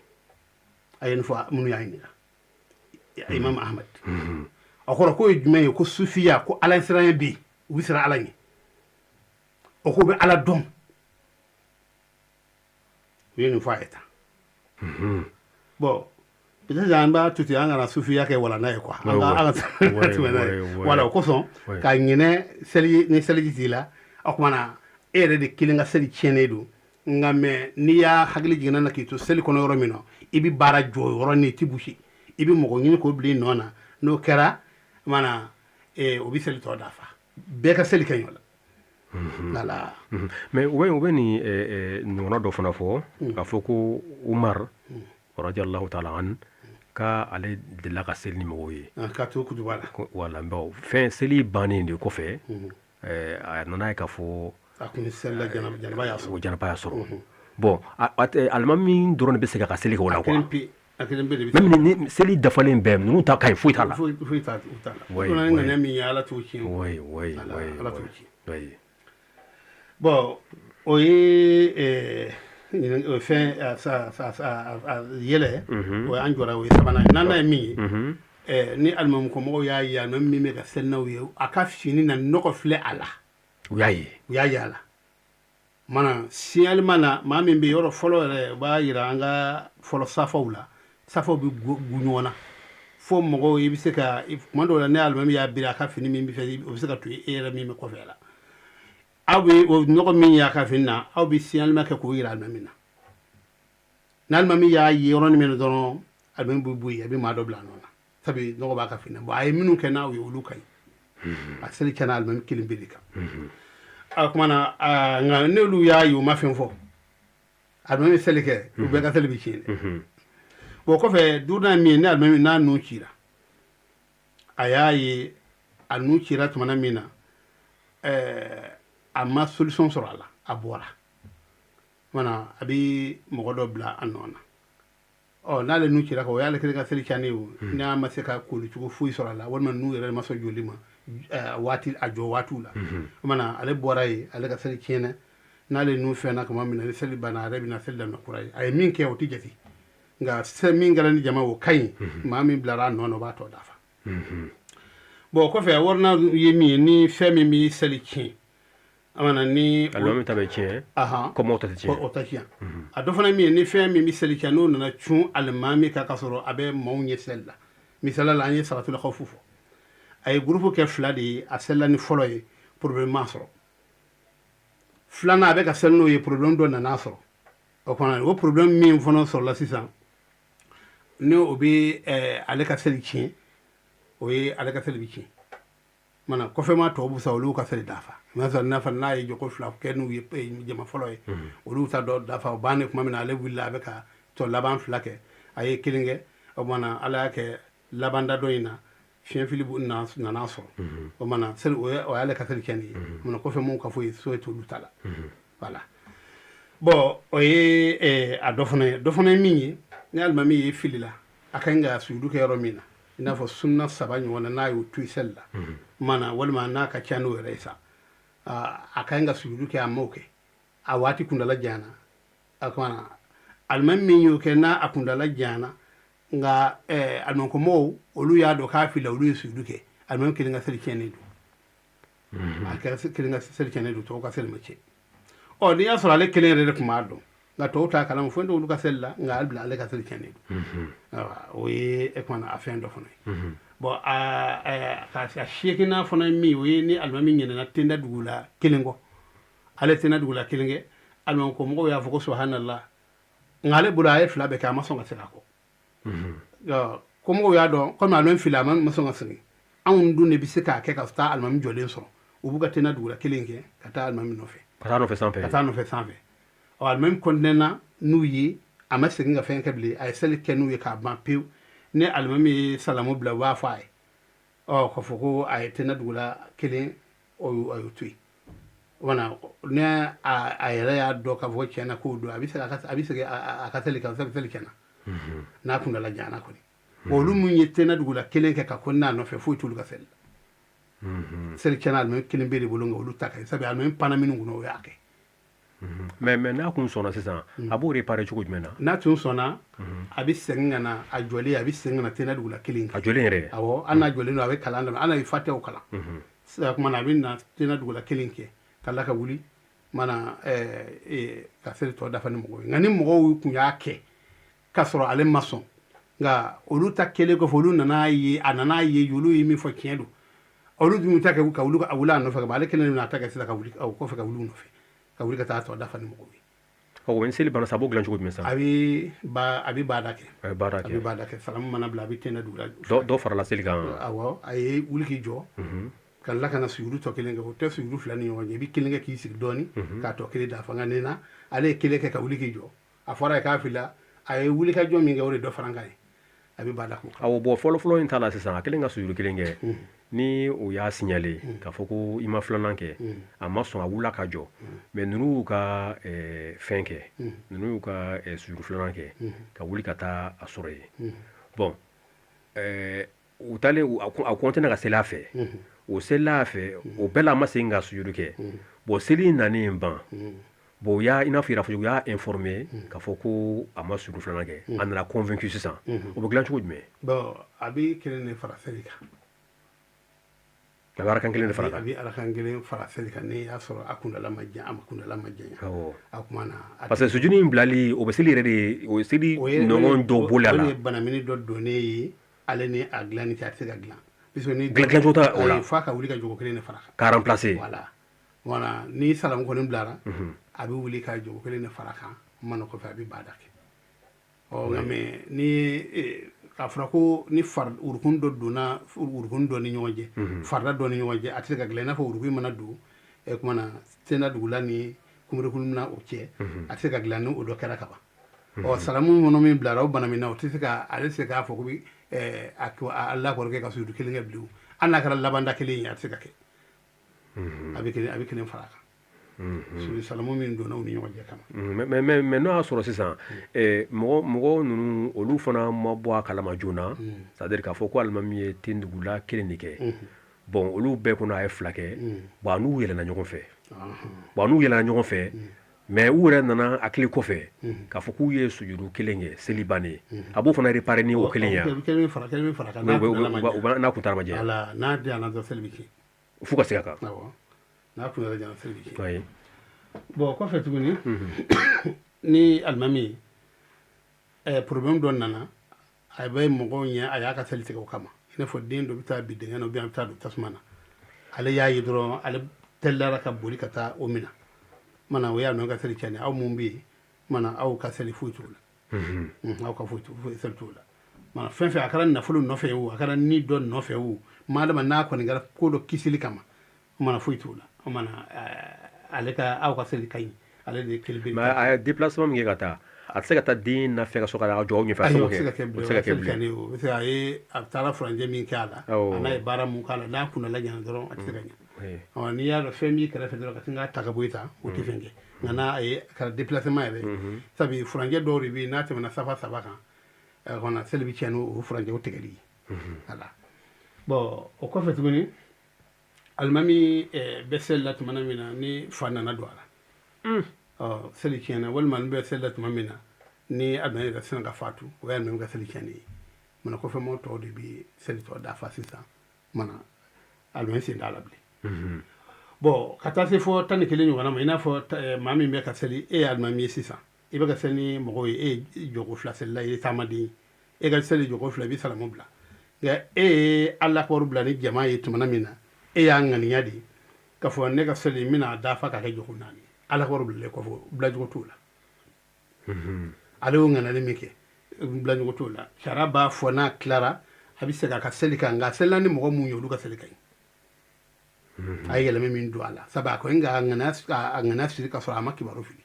A ye nin fɔ minnu y'a ɲininka, Imam Ahmad. A kɔrɔ k'o ye jumɛn ye? Ko sufiya, ko Ala siranya bɛ yen, u bɛ siran Ala ɲɛ, o ko bɛ Ala dɔn. U ye nin fɔ a ye tan. Bon, peut-être an b'a to ten, an kana sufiya kɛ walanda ye quoi, an ka tɛmɛ n'a ye. Wala o kosɔn ka ɲinɛ seli ni seliji t'i la, o tuma na e yɛrɛ de kelen ka seli tiɲɛnen don. Nka mɛ n'i y'a hakili jiginna na k'i to seli kɔnɔ yɔrɔ min na, i bɛ baara jɔ yɔrɔ ni i tɛ busi, i bɛ mɔgɔ ɲini k'o bila i nɔ na. N'o kɛra mana, o bɛ seli tɔ dafa, bɛɛ ka seli kɛ ɲɔ la. Voilà. Mais u bɛ nin ɲɔgɔnna dɔ fana fɔ k'a fɔ ko Umar radiyallahu ta'ala an ka ale delila ka seli ni mɔgɔw ye. Ka to kutuba la. Wala, bon, fɛn seli bannen de kɔfɛ, a nana ye k'a fɔ a kun selila, janaba y'a sɔrɔ. O janaba y'a sɔrɔ. Bon, alimami dɔrɔn de bɛ se ka seli kɛ o la quoi. A kelen pe de bɛ. Même ni seli dafalen bɛɛ, ninnu ta ka ɲi, foyi t'a la. Foyi t'a la. O ni ŋaniya min ye, Ala t'o tiɲɛ. Ala t'o tiɲɛ. Bon, o ye fɛn yɛlɛ, o y'an jɔra, o ye sabanan ye. Naaninan ye min ye, ni alimami kɔmɔgɔw y'a ye alimami min bɛ ka seli n'aw ye, a ka fini na nɔgɔ filɛ a la. U y'a ye. U y'a ye a la mana signalement na, maa min bɛ yɔrɔ fɔlɔ yɛrɛ, u b'a yira an ka fɔlɔ safaw la, safaw bɛ gu ɲɔgɔn na fo mɔgɔw, i bɛ se ka kuma dɔw la, ne alimami y'a biri a ka fini min bɛ fɛ, o bɛ se ka to e yɛrɛ min bɛ kɔfɛ la. Aw bɛ o nɔgɔ min y'a ka fini na, aw bɛ signalement kɛ k'o yira alimami na. N'alimami y'a ye yɔrɔnin min na dɔrɔn, alimami bɛ bɔ yen, a bɛ maa dɔ bila a nɔ na, sabu nɔgɔ b'a ka fini na. Bon, a ye minnu kɛ n'aw ye, olu ka ɲi. A seli tiɲɛna alimami kelen pe de kan. A kuma na, nka n'olu y'a ye, u ma fɛn fɔ, alimami bɛ seli kɛ, u bɛɛ ka seli bɛ tiɲɛ dɛ. Bon, kɔfɛ, duurunan ye min ye, ni alimami n'a nun cira, a y'a ye a nun cira tumana min na, a ma solution sɔrɔ a la, a bɔra mana, a bɛ mɔgɔ dɔ bila a nɔ na. Ɔ, n'ale nun cira ka, o y'ale kelen ka seli tiɲɛnen ye. O n'a ma se ka koli cogo foyi sɔrɔ a la, walima nun yɛrɛ ma sɔn joli ma waati a jɔ waatiw la, o mana ale bɔra yen, ale ka seli tiɲɛna. N'ale nun fɛnna tuma min na, ni seli banna, a yɛrɛ bɛna seli daminɛ kura ye. A ye min kɛ, o tɛ jate, nka se min kɛra ni jama, o ka ɲi. Maa min bilara a nɔ na, o b'a tɔ dafa. Bon, o kɔfɛ, a wɔɔrɔnan ye min ye, ni fɛn min bɛ seli tiɲɛ, amana ni alimami ta bɛ tiɲɛ, kɔmɔw ta tɛ tiɲɛ. O ta tiɲɛ. A dɔ fana min ye, ni fɛn min bɛ seli tiɲɛ, n'o nana cun alimami kan ka sɔrɔ a bɛ maaw ɲɛ seli la. Misali la, an ye salatul khawfu fɔ. A ye groupe kɛ fila de ye. A selila ni fɔlɔ ye, problème ma sɔrɔ. Filanan, a bɛ ka seli n'o ye, problème dɔ nana sɔrɔ. O kɔnɔ, o problème min fana sɔrɔla sisan, ni o bɛ ale ka seli tiɲɛ, o ye ale ka seli bɛ tiɲɛ. Mana kɔfɛma tɔw bɛ sa, olu ka seli dafa. N'a fɔ n'a ye jɔko fila kɛ n'u ye jama fɔlɔ ye, olu ta dɔ dafa. O bannen tuma min na, ale wulila, a bɛ ka tɔ laban fila kɛ, a ye kelen kɛ. O kumana, Ala y'a kɛ, labanda dɔ in na, fiɲɛfili nana sɔrɔ. O mana seli, o y'ale ka seli tiɲɛni ye. O mana kɔfɛ, mun ka fɔ ye, so t'olu ta la. Voilà. Bon, o ye a dɔ fana ye. Dɔ fana ye min ye, ni alimami ye fili la, a ka ɲi ka sujudu kɛ yɔrɔ min na, i n'a fɔ sunna saba ɲɔgɔn na, n'a y'o to i seli la mana, walima n'a ka ca n'o yɛrɛ ye sa, a ka ɲi ka sujudu kɛ, a m'o kɛ, a waati kundala janyana. A kumana, alimami min y'o kɛ, n'a a kundala janyana, nka alimamikomɔgɔw, olu y'a dɔn k'a filila, olu ye sujudu kɛ, alimami kelen ka seli tiɲɛnen don. A kelen ka seli tiɲɛnen don, tɔw ka seli ma tiɲɛ. Ɔ, n'i y'a sɔrɔ ale kelen yɛrɛ de tun b'a dɔn, nka tɔw t'a kalama, foyi t'olu ka seli la, nka hali bila ale ka seli tiɲɛnen don. O ye e kumana a fɛn dɔ fana ye. Bon, a seeginnan fana ye min ye, o ye ni alimami ɲinɛna tenda dugu la kelen kɔ. Ale tenda dugu la kelen kɛ, alimami ko mɔgɔw y'a fɔ ko subhanallah, nka ale bolo, a ye fila bɛɛ kɛ, a ma sɔn ka segin a kɔ. Ko mɔgɔw y'a dɔn komi alimami fili, a ma sɔn ka segin. Anw dun de bɛ se k'a kɛ ka taa alimami jɔlen sɔrɔ. U b'u ka tenda dugu la kelen kɛ ka taa alimami nɔfɛ. Ka taa nɔfɛ sanfɛ. Ka taa nɔfɛ sanfɛ. Ɔ, alimami kɔntinɛna n'u ye, a ma segin ka fɛn kɛ bilen, a ye seli kɛ n'u ye k'a ban pewu. Ni alimami ye salamu bila, u b'a fɔ a ye, ɔ, k'a fɔ ko a ye tenda dugu la kelen, o y'o to yen. Wala ni a yɛrɛ y'a dɔn k'a fɔ tiɲɛ na k'o don, a bɛ segin a ka seli kan, seli tiɲɛna n'a kundala janyana kɔni. Olu min ye tenda dugu la kelen kɛ ka ko n'a nɔfɛ, foyi t'olu ka seli la. Seli tiɲɛna alimami kelen bɛ de bolo, nka olu ta ka ɲi, sabu alimami panna minnu kunna, o y'a kɛ. Mais n'a kun sɔnna sisan, a b'o réparer cogo jumɛn na? N'a tun sɔnna, a bɛ segin ka na a jɔlen, a bɛ segin ka na tenda dugu la kelen kɛ. A jɔlen yɛrɛ? Awɔ, hali n'a jɔlen don, a bɛ kalan daminɛ, hali n'a ye fatihaw kalan sisan, kuma na, a bɛ na tenda dugu la kelen kɛ ka la ka wuli mana ka seli tɔ dafa ni mɔgɔw ye. Nka ni mɔgɔw tun y'a kɛ k'a sɔrɔ ale ma sɔn, nka olu ta kɛlen kɔfɛ, olu nana ye, a nana ye olu ye min fɔ tiɲɛ don, olu dun ta kɛ ka wuli ka wuli a nɔfɛ ka ban, ale kelen de bɛna ta kɛ sisan ka wuli o kɔfɛ, ka wuli u nɔfɛ, ka wuli ka taa tɔ dafa ni mɔgɔw ye. Ɔ, ni seli banna sa, a b'o dilan cogo jumɛn sa? A bɛ baada kɛ. A bɛ baada A bɛ kɛ. baada kɛ. Salamu mana bila, a bɛ tenda dugu la. Dɔ farala seli kan. Awɔ, a ye wuli k'i jɔ ka tila ka na sujudu tɔ kelen kɛ. O tɛ sujudu fila ni ɲɔgɔn cɛ, i bɛ kelen kɛ k'i sigi dɔɔni k'a tɔ kelen dafa. Nka nin na, ale ye kelen kɛ ka wuli k'i jɔ, a fɔra ye k'a filila, a ye wuli ka jɔ min kɛ, o de dɔ fara kan ye, a bɛ baada k'o kan. Awɔ, bon, fɔlɔ fɔlɔ in ta la sisan, a kelen ka sujudu kelen kɛ, ni o y'a signaler k'a fɔ ko i ma filanan kɛ, a ma sɔn, a wulila ka jɔ. Mais ninnu y'u ka fɛn kɛ, ninnu y'u ka sujudu filanan kɛ ka wuli ka taa a sɔrɔ yen. Bon, u taalen, a continué ka seli a fɛ. O selila a fɛ, o bɛɛ la, a ma segin ka sujudu kɛ. Bon, seli in nanen ban, bon, u y'a, i n'a fɔ i yɛrɛ fɔ, u y'a informé k'a fɔ ko a ma sujudu filanan kɛ. A nana convaincu sisan, o bɛ dilan cogo jumɛn? Bon, a bɛ kelen de fara seli kan. A bɛ arakan kelen de fara A kan. bɛ arakan kelen fara seli kan, n'i y'a sɔrɔ a kundala ma jan, a ma kundala ma janya. A kuma na Parce que sujudi in bilali, o bɛ seli yɛrɛ de, o ye seli o ye nɔgɔn dɔ boli a o la. de ye banamini dɔ donnen ye ale ni a dilanni cɛ, a tɛ se ka dilan puisque ni Dilan cogo t'a o la. Ayi, f'a ka wuli ka jogo kelen de fara kan. K'a remplacer. Voilà. Voilà, ni salamu kɔni bilara, a bɛ wuli ka jɔko kelen de fara kan mana kɔfɛ a bɛ bada kɛ. Ɔ nka mais ni k'a fɔra ko ni far urukun dɔ donna urukun dɔ ni ɲɔgɔn cɛ, farida dɔ ni ɲɔgɔn cɛ, a tɛ se ka dilan. I n'a fɔ urukun mana don kuma na senda dugula ni kunberekun na o cɛ, a tɛ se ka dilan ni o dɔ kɛra ka ban. Ɔ salamu kɔnɔ min bilara o bana min na, o tɛ se ka ale tɛ se k'a fɔ ko bi a Ala kɔrɔkɛ ka sujudu kelen kɛ bilen. Hali n'a kɛra labanda kelen ye, a tɛ se ka kɛ. A bɛ kelen fara a kan, salamu min donna u ni ɲɔgɔn cɛ kama. Mais n'o y'a sɔrɔ sisan mɔgɔ ninnu, olu fana ma bɔ a kalama joona, c'est à dire k'a fɔ ko alimami ye tendugula kelen de kɛ. Bon, olu bɛɛ kɔnɔ a ye fila kɛ. Bon, a n'u yɛlɛnna ɲɔgɔn fɛ. Bon, a n'u yɛlɛnna ɲɔgɔn fɛ, mais u yɛrɛ nana hakili kɔfɛ k'a fɔ k'u ye sujudu kelen kɛ seli bannen. A b'o fana réparer ni o kelen ye. Kelen fara, kelen fara kan. N'a kun taara ma jɛ. Voilà, n'a jana dɔrɔn, seli bɛ tiɲɛ. F'u ka segin a kan. Awɔ, n'a kun yɛrɛ jana, seli bɛ tiɲɛ. Bon, kɔfɛ tuguni, ni alimami problème dɔ nana, a bɛ mɔgɔw ɲɛ, a y'a ka seli tigɛ o kama, i n'a fɔ den dɔ bɛ taa bi dingɛ na ou bien a bɛ taa don tasuma na, ale y'a ye dɔrɔn, ale teliyara ka boli ka taa o minɛ mana, o y'a nɔ ka seli tiɲɛ. Aw mun bɛ yen mana, aw ka seli foyi t'o la, aw ka foyi seli t'o la. Mana fɛn fɛn, a kɛra nafolo nɔfɛ o, a kɛra ni dɔ nɔfɛ o, madama n'a kɔni kɛra ko dɔ kisili kama, o mana foyi t'o la. O mana ale ka aw ka seli ka ɲi, ale de kelen bɛ. Mais a ye déplacement min kɛ ka taa, a tɛ se ka taa den nafɛ ka sɔrɔ ka jɔ aw ɲɛfɛ. A tɛ se ka kɛ bilen, o tɛ se ka kɛ bilen. O bɛ se a ye a taara furancɛ min kɛ a la, a n'a ye baara mun k'a la, n'a kunnala ɲana dɔrɔn, a tɛ se ka ɲɛ. Ɔ n'i y'a dɔn fɛn b'i kɛrɛfɛ dɔrɔn, ka sin k'a ta ka bɔ i ta, o tɛ fɛn kɛ. Nka n'a ye a kɛra déplacement yɛrɛ, sabu furancɛ dɔw de bɛ yen, n'a tɛmɛna safa 3 kan kɔnɔ, seli bɛ tiɲɛ n'o furancɛw tigɛli ye. Voilà. Bon, o kɔfɛ tuguni, alimami bɛ seli la tuma min na, ni fa nana don a la, ɔ seli tiɲɛna. Walima ni bɛ seli la tuma min na, ni alimami yɛrɛ sina ka fatu, o ye alimami ka seli tiɲɛnen ye. Mana kɔfɛ mɔgɔ tɔw de bɛ seli tɔ dafa sisan, mana alimami sen t'a la bilen. Bon, ka taa se fɔ 11 ɲɔgɔnna ma, i n'a fɔ maa min bɛ ka seli, e ye alimami ye sisan, i bɛ ka seli ni mɔgɔw ye, e ye jɔko fila selila, i ye taamaden ye, e ka seli jɔko fila, i bɛ salamu bila. Nka e ye Ala kɔrɔ bila ni jama ye tuma min na, e y'a ŋaniya de k'a fɔ ne ka seli n bɛna dafa k'a kɛ jɔko naani. Ala kɔrɔ bilalen kɔfɛ, bilacogo t'o la. Ale y'o ŋaniyali min kɛ, bilacogo t'o la. Sariya b'a fɔ n'a tilara, a bɛ segin a ka seli kan. Nka selila ni mɔgɔ mun ye, olu ka seli ka ɲi. A ye yɛlɛma min don a la, sabu a kɔni ka a ŋaniya siri ka sɔrɔ a ma kibaru fili.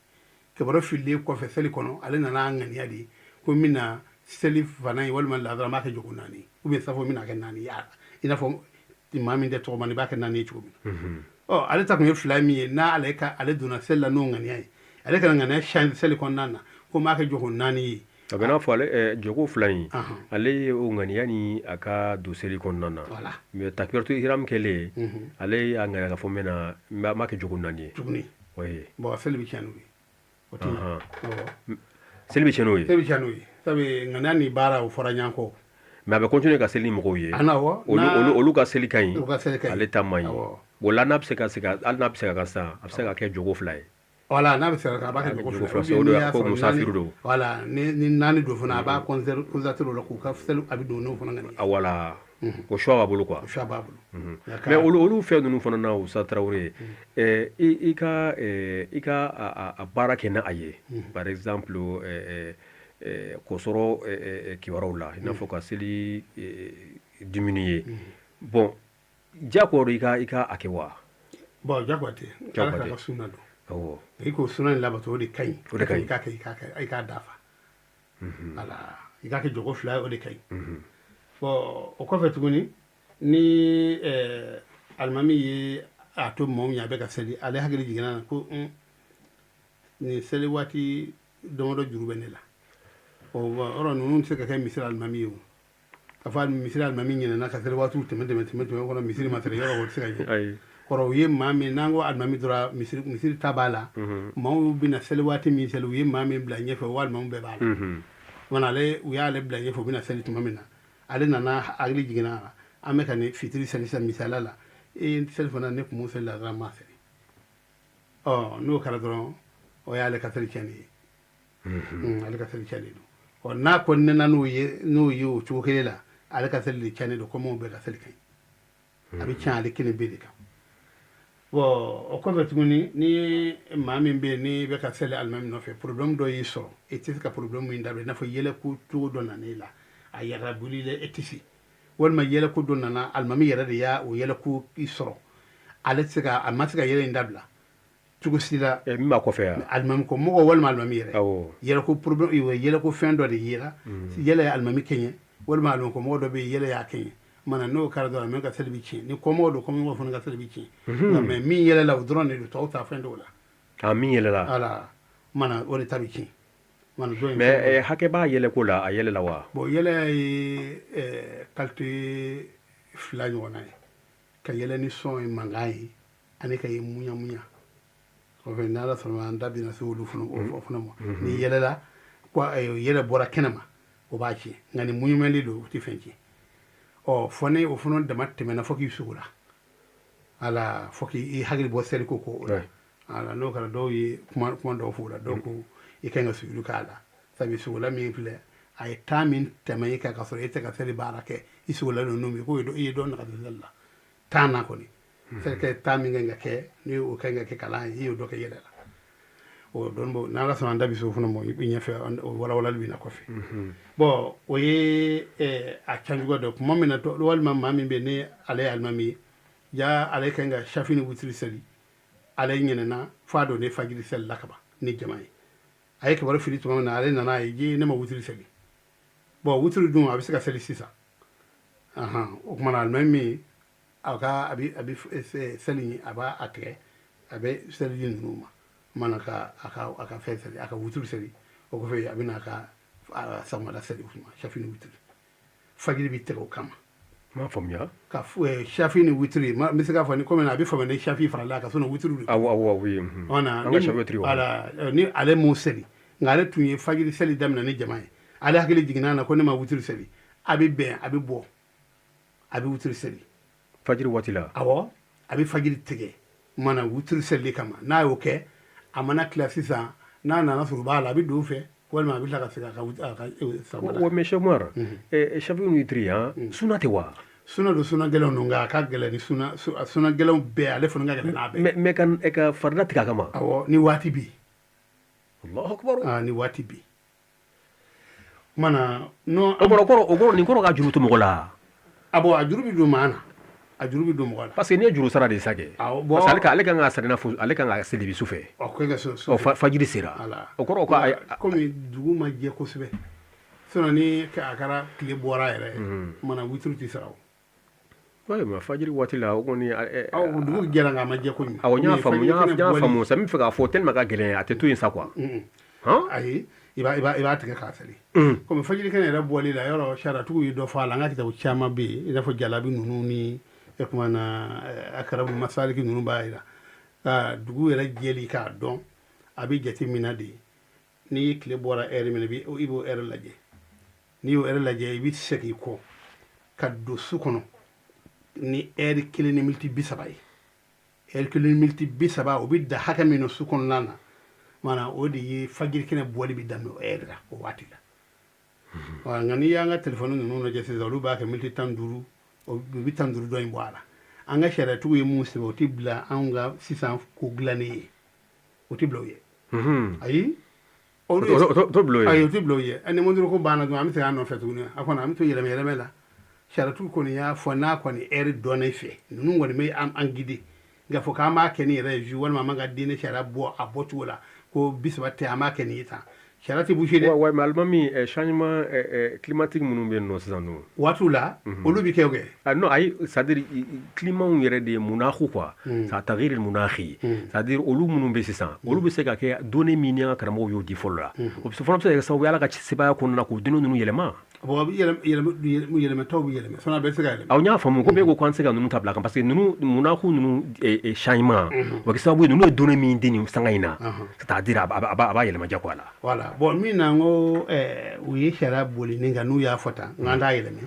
Kibaru fililen kɔfɛ seli kɔnɔ, ale nana a ŋaniya de ko n bɛna seli fana ye walima ladara, n b'a kɛ jɔko naani, ou bien safo n bɛna kɛ naani, i n'a fɔ maa min tɛ tɔgɔma, i b'a kɛ naani ye cogo min na. Ɔ ale ta kun ye fila min ye, n'ale ka ale donna seli la n'o ŋaniya ye, ale kana ŋaniya seli kɔnɔna na ko n b'a kɛ jɔko naani ye. A bɛ n'a fɔ ale jɔko fila in, ale ye o ŋaniya ni a ka don seli kɔnɔna na. Mais takbiratu ihram kɛlen, ale y'a ŋaniya k'a fɔ n bɛna n b'a kɛ jɔko naani ye. Tuguni. Bon, seli bɛ tiɲɛ n'o ye, o tɛ ɲɛ. Seli bɛ tiɲɛ n'o ye. Seli bɛ tiɲɛ n'o ye, sabu ŋaniya ni baara o fɔra ɲɔgɔn kɔ. Mais a bɛ continuer ka seli ni mɔgɔw ye. Olu ka seli ka ɲi, ale ta man ɲi. O la n'a bɛ se ka segin, hali n'a bɛ se ka kan sisan, a bɛ se ka kɛ jɔko fila ye. Voilà, n'a bɛ se ka a b'a kɛ jɔko fila ye. Ko musafiri don. Voilà, ni naani don fana, a b'a constater o la k'u ka seli, a bɛ don n'o fana ŋaniya. Voilà, o choix b'a bolo quoi. O choix b'a bolo. Mais olu fɛn ninnu fana na, Usa Tarawele, i ka a baara kɛ n'a ye, par exemple k'o sɔrɔ kibaruyaw la, i n'a fɔ ka seli diminuer. Bon, diyagoya don i ka a kɛ wa? Bon, diyagoya tɛ. Ala ka sunna don. I k'o sunna in labato, o de ka ɲi. O de ka ɲi. I k'a kɛ, i k'a dafa. Voilà, i k'a kɛ jɔko fila ye, o de ka ɲi. Bon, o kɔfɛ tuguni, ni alimami ye a to mɔgɔw ɲɛ, a bɛ ka seli, ale hakili jiginna na ko nin seli waati damadɔ juru bɛ ne la. O yɔrɔ ninnu tɛ se ka kɛ misiri alimami ye o. Ka fɔ misiri alimami ɲinɛna ka seli waatiw tɛmɛ tɛmɛ tɛmɛ tɛmɛ kɔnɔ, misiri ma seli yɔrɔ, o tɛ se ka ɲɛ. Kɔrɔ u ye maa min, n'an ko alimami dɔrɔn, misiri ta b'a la, maaw bɛna seli waati min seli, u ye maa min bila ɲɛfɛ, o alimami bɛɛ b'a la. Wala ale, u y'ale bila ɲɛfɛ, u bɛna seli tuma min na, ale nana hakili jiginna a la, an bɛ ka nin fitiri seli sisan misaliya la, e seli fana ne kun m'o seli la dɔrɔn, n m'a seli. Ɔ n'o kɛra dɔrɔn, o y'ale ka seli tiɲɛnen ye. Ale ka seli tiɲɛnen don. Ɔ n'a ko nena n'o ye o cogo kelen la, ale ka seli de tiɲɛnen don, komi o bɛɛ ka seli ka ɲi, a bɛ tiɲɛ ale kelen bɛɛ de kan. Bon, o kɔfɛ tuguni, ni maa min bɛ yen n'i bɛ ka seli alimami nɔfɛ, problème dɔ y'i sɔrɔ, i tɛ se ka problème min dabila, i n'a fɔ yɛlɛko cogo dɔ nana i la, a yɛrɛ boli la, e tɛ se, walima yɛlɛko dɔ nana, alimami yɛrɛ de y'a o yɛlɛko i sɔrɔ, ale tɛ se ka, a ma se ka yɛlɛ in dabila cogo si la. Min b'a kɔfɛ yan, alimami ko mɔgɔ walima alimami yɛrɛ, yɛlɛko problème, yɛlɛko fɛn dɔ de yera, yɛlɛ ye alimami kɛɲɛ, walima alimami ko mɔgɔ dɔ bɛ yen, yɛlɛ y'a kɛɲɛ mana, n'o kɛra dɔrɔn, alimami ka seli bɛ tiɲɛ. Ni kɔmɔgɔ don, kɔmɔgɔ fana ka seli bɛ tiɲɛ. Nka mais min yɛlɛla, o dɔrɔn de don, tɔw ta fɛn dɔw la. A min yɛlɛla. Ala mana, o de ta bɛ tiɲɛ mana dɔ in. Mais hakɛ b'a yɛlɛko la, a yɛlɛla wa? Bon, yɛlɛ ye qualité fila ɲɔgɔnna ye: ka yɛlɛ ni son ye, mankan ye, ani ka ye muɲa muɲa. Kɔfɛ, ni Ala sɔnna, an da bɛna se olu fana, o fana ma. Ni yɛlɛla ko yɛlɛ bɔra kɛnɛ ma, o b'a tiɲɛ, nka ni muɲumɛli don, o tɛ fɛn tiɲɛ. Ɔ, fɔ ne o fana dama tɛmɛna fo k'i sugo la, ala fo k'i hakili bɔ seliko ko o la. Ala, n'o kɛra, dɔw ye kuma kuma dɔw fɔ o la, dɔw ko i kan ka sujudu k'a la, sabu sugola min filɛ, a ye temps min tɛmɛ i kan ka sɔrɔ e tɛ ka seli baara kɛ, i sugola ninnu min ko i ye dɔ nagasi seli la temps na kɔni. Seli kɛ temps min kan ka kɛ, ni o kan ka kɛ kalan ye, i y'o dɔ kɛ yɛlɛ la. O dɔn, bon, n'Ala sɔnna, an da bɛ se o fana ma i ɲɛfɛ, o walawalali bɛ na kɔfɛ. Bon, o ye a cancogo dɔ. Tuma min na, walima maa min bɛ yen ni ale ye alimami ye, ja ale kan ka safi ni wutiri seli, ale ɲinɛna f'a don ne fajiri seli la kaban ni jama ye, a ye kibaru fili tuma min na, ale nana ye ji ne ma wutiri seli. Bon, wutiri dun, a bɛ se ka seli sisan. O kumana, alimami min a ka a bɛ seli, a b'a a tigɛ, a bɛ seliji ninnu ma mana ka a ka fɛn seli, a ka wutiri seli. O kɔfɛ, a bɛ na a ka sɔgɔmada seli. O kuma, safi ni wutiri, fajiri bɛ tigɛ o kama. N m'a faamuya. Ka safi ni wutiri, n bɛ se k'a fɔ ni komi a bɛ faamuya ni safi farala kan, sinon wutiri don. Awɔ, oui. Voilà. An ka safi wutiri. Voilà, ni ale m'o seli, nka ale tun ye fajiri seli daminɛ ni jama ye, ale hakili jiginna na ko ne ma wutiri seli, a bɛ bɛn, a bɛ bɔ, a bɛ wutiri seli. Fajiri waati la. Awɔ, a bɛ fajiri tigɛ mana wutiri seli kama. N'a y'o kɛ, a mana tila sisan, n'a nana sɔrɔ u b'a la, a bɛ don u fɛ, walima a bɛ tila ka segin a ka sɔgɔmada. Ouais, mais Cheikh Umar, safi ni wutiri han, suna tɛ wa? Suna don, suna gɛlɛnw don, nka a ka gɛlɛn ni suna suna gɛlɛnw bɛɛ, ale fana ka gɛlɛn n'a bɛɛ. Mais ka farida tigɛ a kama. Awɔ, ni waati bɛ yen. Allahu akbar. Aa, ni waati bɛ yen kumana n'o. O kɔrɔ nin kɔrɔ ka juru to mɔgɔ la. A bon, a juru bɛ don maa na, a juru bɛ don mɔgɔ la. Parce que n'i ye juru sara de sa kɛ. Awɔ, bon. Parce que ale kan ka sara i n'a fɔ ale kan ka seli bi su fɛ. Ɔ, ko kɛ so. Ɔ, fajiri sera. Voilà. O kɔrɔ ko a. Komi dugu ma jɛ kosɛbɛ, sinon ni a kɛra tile bɔra yɛrɛ mana, wutiri tɛ sara o. Oui, mais fajiri waati la, o kɔni. Awɔ, dugu jɛra nka a ma jɛ koɲuman. Awɔ, n y'a faamu, n y'a faamu sa. Min fɛ k'a fɔ, tellement ka gɛlɛn, a tɛ to yen sa quoi. Han? Ayi, i b'a tigɛ k'a seli. Komi fajiri kɛnɛ yɛrɛ bɔli la, yɔrɔ sariyatigiw ye dɔ fɔ a la. An ka kitabu caman bɛ yen, i n'a fɔ jalabi ninnu ni e kuma na akarabu masaliki ninnu b'a jira ka dugu yɛrɛ jɛli k'a dɔn, a bɛ jate minɛ de ni tile bɔra heure min na, i b'o heure lajɛ. N'i y'o heure lajɛ, i bɛ segin i kɔ ka don su kɔnɔ ni heure 1 ni miniti 30 ye. Heure 1 ni miniti 30, o bɛ da hakɛ min na su kɔnɔna na mana, o de ye fajiri kɛnɛ bɔli bɛ daminɛ o heure la, o waati la. Nka n'i y'an ka telefɔni ninnu lajɛ sisan, olu b'a kɛ miniti 15, o bɛ 15 dɔ in bɔ a la. An ka sariyatigiw ye mun sɛbɛn, o tɛ bila anw ka sisan ko dilannen ye, o tɛ bila o ye. Ayi. O t'o bila o ye. Ayi, o tɛ bila o ye. Ni montre ko banna dɔrɔn, an bɛ segin an nɔfɛ tuguni. A kɔni, an bɛ to yɛlɛmɛ yɛlɛmɛ la. Sariyatigiw kɔni y'a fɔ n'a kɔni heure dɔnnen fɛ, ninnu kɔni bɛ an guider, nka fɔ k'an b'a kɛ ni yɛrɛ ye walima an b'an ka diinɛ sariya bɔ a bɔcogo la ko 30 tɛ, an b'a kɛ nin ye tan, sariya tɛ bouger dɛ. Ouais, mais alimami, changement climatique minnu bɛ yen nɔ sisan nɔ. Waatiw la, olu bɛ kɛ o kɛ. Ah non, ayi, c'est à dire climat yɛrɛ de ye munaaku quoi. Ça تغيير المناخي. C'est à dire olu minnu bɛ sisan, olu bɛ se ka kɛ données min ni an ka karamɔgɔw y'o di fɔlɔ la. O bɛ fana bɛ se ka kɛ sababu ye Ala ka sebaaya kɔnɔna na k'o données ninnu yɛlɛma. Bon, a bɛ yɛlɛma, yɛlɛmataw bɛ yɛlɛma, sinon a bɛɛ tɛ se ka yɛlɛma. Awɔ, n y'a faamu ko e ko k'an tɛ se ka ninnu ta bila kan, parce que ninnu munaaku ninnu changement o bɛ kɛ sababu ye, ninnu ye données min di nin sanga in na, c'est à dire a b'a yɛlɛma jagoya la. Voilà, bon, min na n ko u ye sariya boli nin kan, n'u y'a fɔ tan, n k'an t'a yɛlɛmɛ.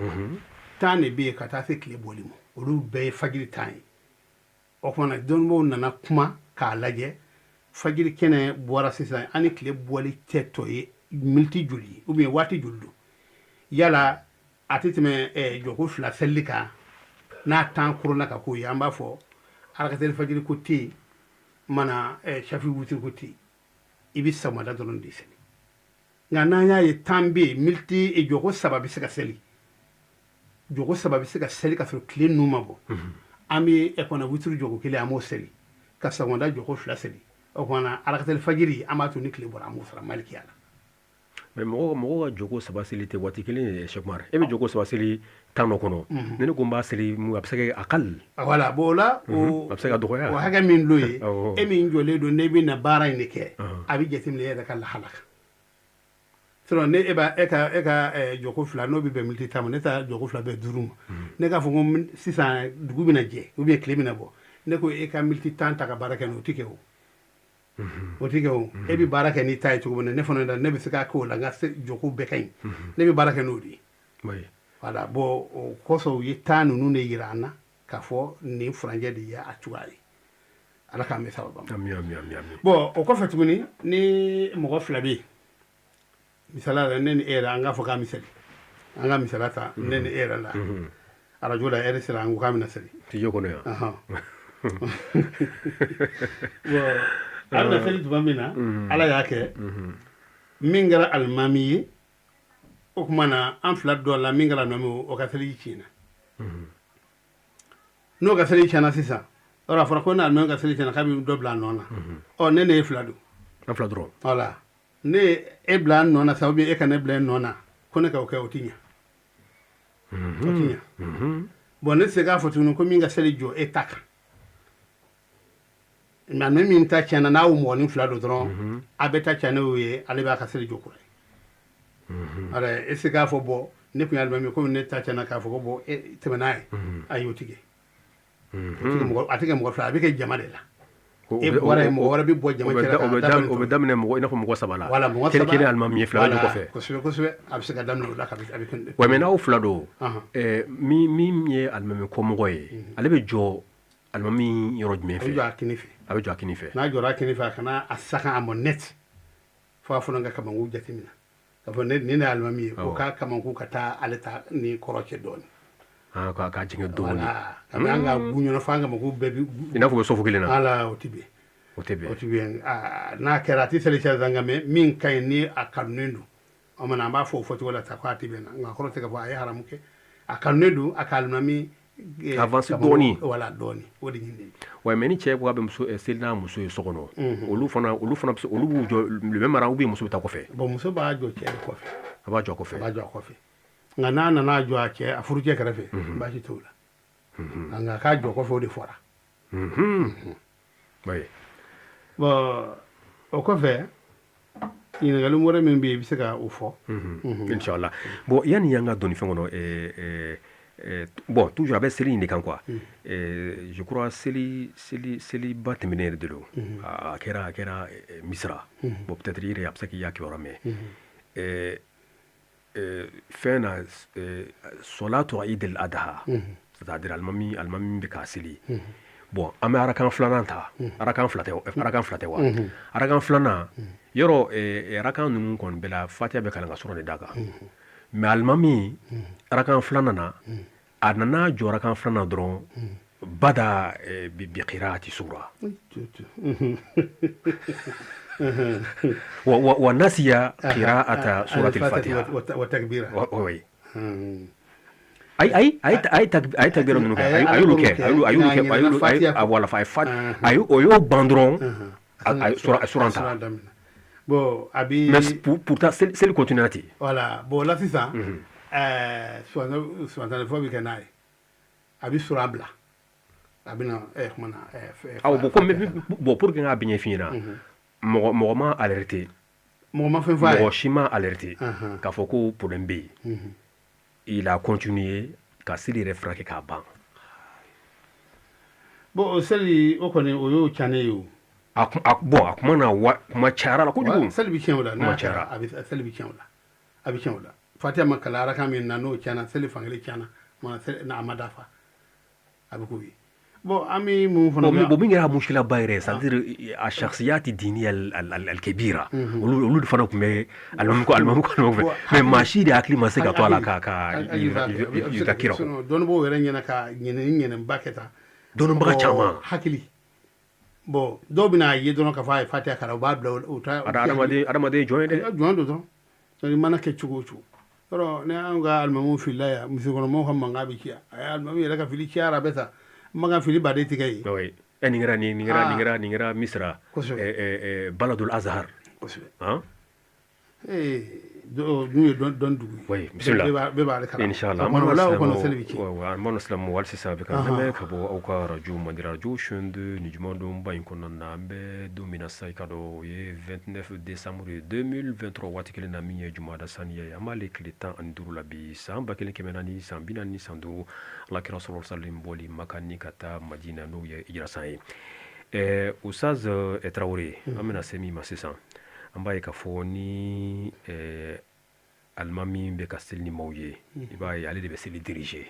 Temps de bɛ yen ka taa se tile bɔli ma, olu bɛɛ ye fajiri temps ye. O kumana, dɔnnibaw nana kuma k'a lajɛ, fajiri kɛnɛ bɔra sisan, an ni tile bɔli tɛ tɔ ye miniti joli ye, ou bien waati joli don? Yala a tɛ tɛmɛ jɔko fila seli kan, n'a temps koronna ka k'o ye, an b'a fɔ Arakatali fajiri ko tɛ yen, mana shafi wutiri ko tɛ yen, i bɛ sɔgɔmada dɔrɔn de seli. Nka n'an y'a ye temps bɛ yen, miniti jɔko saba bɛ se ka seli, jɔko saba bɛ se ka seli ka sɔrɔ tile nun ma bɔ, an bɛ ɛ kɔnɔ wutiri jɔko kelen, an b'o seli ka sɔgɔmada jɔko fila seli. O kumana arakatali fajiri, an b'a to ni tile bɔra, an b'o sara malikiya la. Mais mɔgɔ ka jɔko saba seli tɛ waati kelen ye, Cheikh Umar. E bɛ jɔko saba seli temps dɔ kɔnɔ, ni ne ko n b'a seli, a bɛ se ka kɛ akal. Voilà, bon o la o A bɛ se ka dɔgɔya. O hakɛ min don ye, Awɔ. e min jɔlen don, n'e bɛ na baara in de kɛ, a bɛ jateminɛ e yɛrɛ ka lahala kan. Sinon ne e b'a e ka jɔko fila, n'o bɛ bɛn miniti 10 ma, ne ta jɔko fila bɛn 5 ma, ne k'a fɔ ko sisan dugu bɛna jɛ ou bien tile bɛna bɔ, ne ko e ka miniti 10 ta ka baara kɛ n'o, o tɛ kɛ o, o tɛ kɛ o. E bɛ baara kɛ n'i ta ye cogo min na, ne fana ne bɛ se k'a k'o la, n ka jɔko bɛɛ ka ɲi, ne bɛ baara kɛ n'o de ye. Voilà, bon o kosɔn u ye temps ninnu de yira an na k'a fɔ nin furancɛ de ye a cogoya ye. Ala k'an bɛ sababa ma. Ami, ami, ami, ami. Bon, o kɔfɛ tuguni, ni mɔgɔ fila bɛ yen, misaliya la, ne ni e yɛrɛ, an k'a fɔ k'an bɛ seli, an ka misaliya ta ne ni e yɛrɛ la, arajo la, ɛri sera, an ko k'an bɛna seli. Studio kɔnɔ yan. Bon, an bɛna seli tuma min na, Ala y'a kɛ min kɛra alimami ye, o tuma na an fila dɔ la, min kɛra alimami ye, o ka seli tiɲɛna. N'o ka seli tiɲɛna sisan, yɔrɔ a fɔra ko ni alimami ka seli tiɲɛna, k'a bɛ dɔ bila a nɔ na. Ɔ, ne ne ye fila don. An fila dɔrɔn. Voilà, ne ye e bila a nɔ na sa, ou bien e ka ne bila e nɔ na, ko ne ka o kɛ, o ti ɲɛ, o ti ɲɛ. Bon, ne tɛ se k'a fɔ tuguni ko min ka seli jɔ e ta kan. Nka ni min ta tiɲɛna, n'a y'o mɔgɔnin fila don dɔrɔn, a bɛ ta tiɲɛ n'o ye, ale b'a ka seli jɔ kura ye. Alors e tɛ se k'a fɔ, bɔn ne kun ye alimami ye, komi ne ta tiɲɛna, k'a fɔ ko bɔn e tɛmɛ n'a ye. Ayi, o ti kɛ, o ti kɛ. Mɔgɔ a tɛ kɛ mɔgɔ fila, a bɛ kɛ jama de la. E bɔra yen, mɔgɔ wɛrɛ bɛ bɔ jama cɛla o k'a bɛ daminɛ. O bɛ daminɛ mɔgɔ i n'a fɔ mɔgɔ saba la. Voilà, mɔgɔ kelen saba. Kelen alimami ye, fila bɛ jɔ Voilà, kɔfɛ. Kosɛbɛ, kosɛbɛ, a bɛ se ka daminɛ o la, a bɛ kɛ. Wa mais n'aw fila don, min ye alimami kɔmɔgɔ ye, ale bɛ jɔ alimami yɔrɔ jumɛn A bɛ fɛ? jɔ a kini fɛ. A bɛ jɔ a kini fɛ. N'a jɔra a kini fɛ, a kana a sagan a mɔ net fo a fana ka kamakun jateminɛ k'a fɔ ne nin de ye alimami ye, o ka kamakun ka taa ale ta ni kɔrɔ cɛ dɔɔnin. Ah, k'a jigin dɔɔnin. Voilà, kabini an ka gun ɲɔgɔn fo an kamakun bɛɛ bi. I n'a fɔ u bɛ sɔfu kelen na. Ala, o ti bɛn. O tɛ bɛn. O ti bɛn. Aa, n'a kɛra, a ti seli cɛ nka mais min ka ɲi ni a kanunen don, o mana an b'a fɔ o fɔcogo la ta ko a ti bɛn na, nka kɔrɔ tɛ k'a fɔ a ye haramu kɛ. A kanunen don a ka alimami Avance dɔɔnin. Voilà, dɔɔnin, o de ɲininen. Ouais, mais ni cɛ ko k'a bɛ muso seli n'a muso ye so kɔnɔ, olu fana bɛ se, olu b'u jɔ le même rang ou bien muso bɛ taa kɔfɛ? Bon, muso b'a jɔ cɛ de kɔfɛ. A b'a jɔ kɔfɛ. A b'a jɔ a kɔfɛ, nka n'a nana jɔ a cɛ, a furucɛ kɛrɛfɛ, baasi t'o la, nka k'a jɔ kɔfɛ, o de fɔra. Bon, o kɔfɛ, ɲininkali wɛrɛ min bɛ yen, i bɛ se ka o fɔ. Inchallah. Bon, yani an ka don nin fɛn kɔnɔ, bon, toujours a bɛ seli in de kan quoi. Je crois seliba tɛmɛnen yɛrɛ de don, a kɛra Misira. Bon, peut-être i yɛrɛ a bɛ se k'i y'a kibaruya mɛn. Fɛn na, solatu Eid al-Adha, c'est-à-dire alimami bɛ k'a seli. Bon, an bɛ arakan filanan ta, arakan fila tɛ, arakan fila tɛ wa? Arakan filanan yɔrɔ, arakan ninnu kɔni bɛɛ la, Fatiha bɛ kalan ka sɔrɔ de da kan. Mais alimami, arakan filanan na, a nana jɔ arakan filanan dɔrɔn, bada bi qiraati sura wa nasiya qira'ata surati al-Fatiha. Wa takbira. Oui. Ayi, ayi, ayi, takbira ninnu kɛ, a y'olu kɛ, a y'olu kɛ, a voilà, a ye fa, a ye o y'o ban dɔrɔn, a ye suran ta. Bon, a bi Mais pourtant seli continue ten. Voilà, bon la sisan, suwantanifɔ bɛ kɛ n'a ye, a bɛ suran bila, a bɛna kuma na. Awɔ, bon, comme bon, pour que n k'a bɛɛ ɲɛf'i ɲɛna, mɔgɔ ma alerté. Mɔgɔ ma fɛn fɔ a ye. Mɔgɔ si ma alerté k'a fɔ ko problème bɛ yen. Il a continué ka seli yɛrɛ furakɛ k'a ban. Bon, o seli, o kɔni, o y'o cannen ye o. Bon, a kuma na wa, kuma cayara la kojugu. Seli bɛ tiɲɛ o la. Kuma n'a cayara. Kɛra, a bɛ seli bɛ tiɲɛ o la, a bɛ tiɲɛ o la. Fatiha ma kalan arakan min na, n'o tiɲɛna, seli fankelen tiɲɛna, mana seli n'a ma dafa, a bɛ k'o ye. Bon, an bɛ mun fana Bon, min kɛra muskilaba yɛrɛ, c'est à dire a shakhsiyati diniya al-kabira, olu de fana tun bɛ alimami ko fɛ, mais maa si de hakili ma se ka to a la ka yudakira. Dɔnnibaaw yɛrɛ ɲɛna ka ɲɛnɛ ɲɛnɛba kɛ tan. Dɔnnibaga caman. Hakili, bon, dɔw bɛna a ye dɔrɔn k'a fɔ a ye fatiha kalan, u b'a bila u ta. Adamaden jɔn ye dɛ. Jɔn don dɔrɔn. I mana kɛ cogo o cogo, yɔrɔ ni anw ka alimamuw filila yan, misikɔnɔmɔgɔw ka mankan bɛ ciya. A ye alimami yɛrɛ ka fili ciyara, a bɛ sa mankan fili baden tigɛ ye. Oui. Nin kɛra nin kɛra nin kɛra nin kɛra Misira. Baladul Azhar. Kosɛbɛ. Han? Dun ye dɔn dugu ye. Oui, bisimila. Bɛɛ b'ale kalan. Inshallah. O la, o kɔnɔ seli bɛ tiɲɛ. Ouais, an b'a silamɛw hali sisan a bɛ ka lamɛn ka bɔ aw ka radio Mandi, radio chaîne 2. Nin jumadonba in kɔnɔna na, an bɛ don min na sisan, i ka dɔn o ye 29 décembre 2023, waati kelen na min ye jumada saniya ye, an b'ale tile 15 la bi, san 1440 san 40 san 5, Alakira sɔrɔ sallam bɔli Maka ni ka taa Madina, n'o ye hijira san ye. Ustaz Traoré, an bɛna se min ma sisan, an b'a ye k'a fɔ ni alimami bɛ ka seli ni maaw ye, i b'a ye ale de bɛ seli diriger.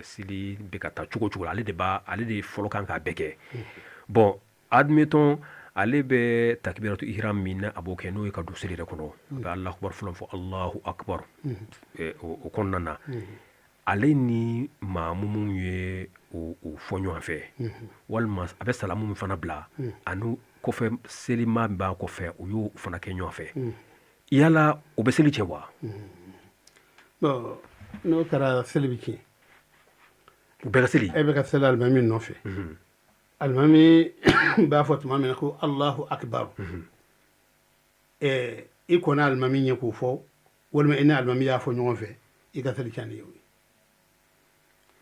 Seli bɛ ka taa cogo cogo la, ale de b'a, ale de fɔlɔ kan k'a bɛɛ kɛ. Bon, admettons, ale bɛ takbiratu ihram min na, a b'o kɛ, n'o ye ka don seli yɛrɛ kɔnɔ, a bɛ Alahu akbar fɔlɔ fɔ, Alahu akbar, o kɔnɔna na, ale ni maamu minnu ye o fɔ ɲɔgɔn fɛ, walima a bɛ salamu min fana bila, ani kɔfɛ selima min b'a kɔfɛ, o y'o fana kɛ ɲɔgɔn fɛ, yala o bɛ seli cɛ wa? Bon, n'o kɛra, seli bɛ tiɲɛ. U bɛɛ ka seli. E bɛ ka seli alimami nɔfɛ, alimami b'a fɔ tuma min na ko Alahu akibaru, i kɔnna alimami ɲɛ k'o fɔ, walima i ni alimami y'a fɔ ɲɔgɔn fɛ, i ka seli tiɲɛni ye o ye.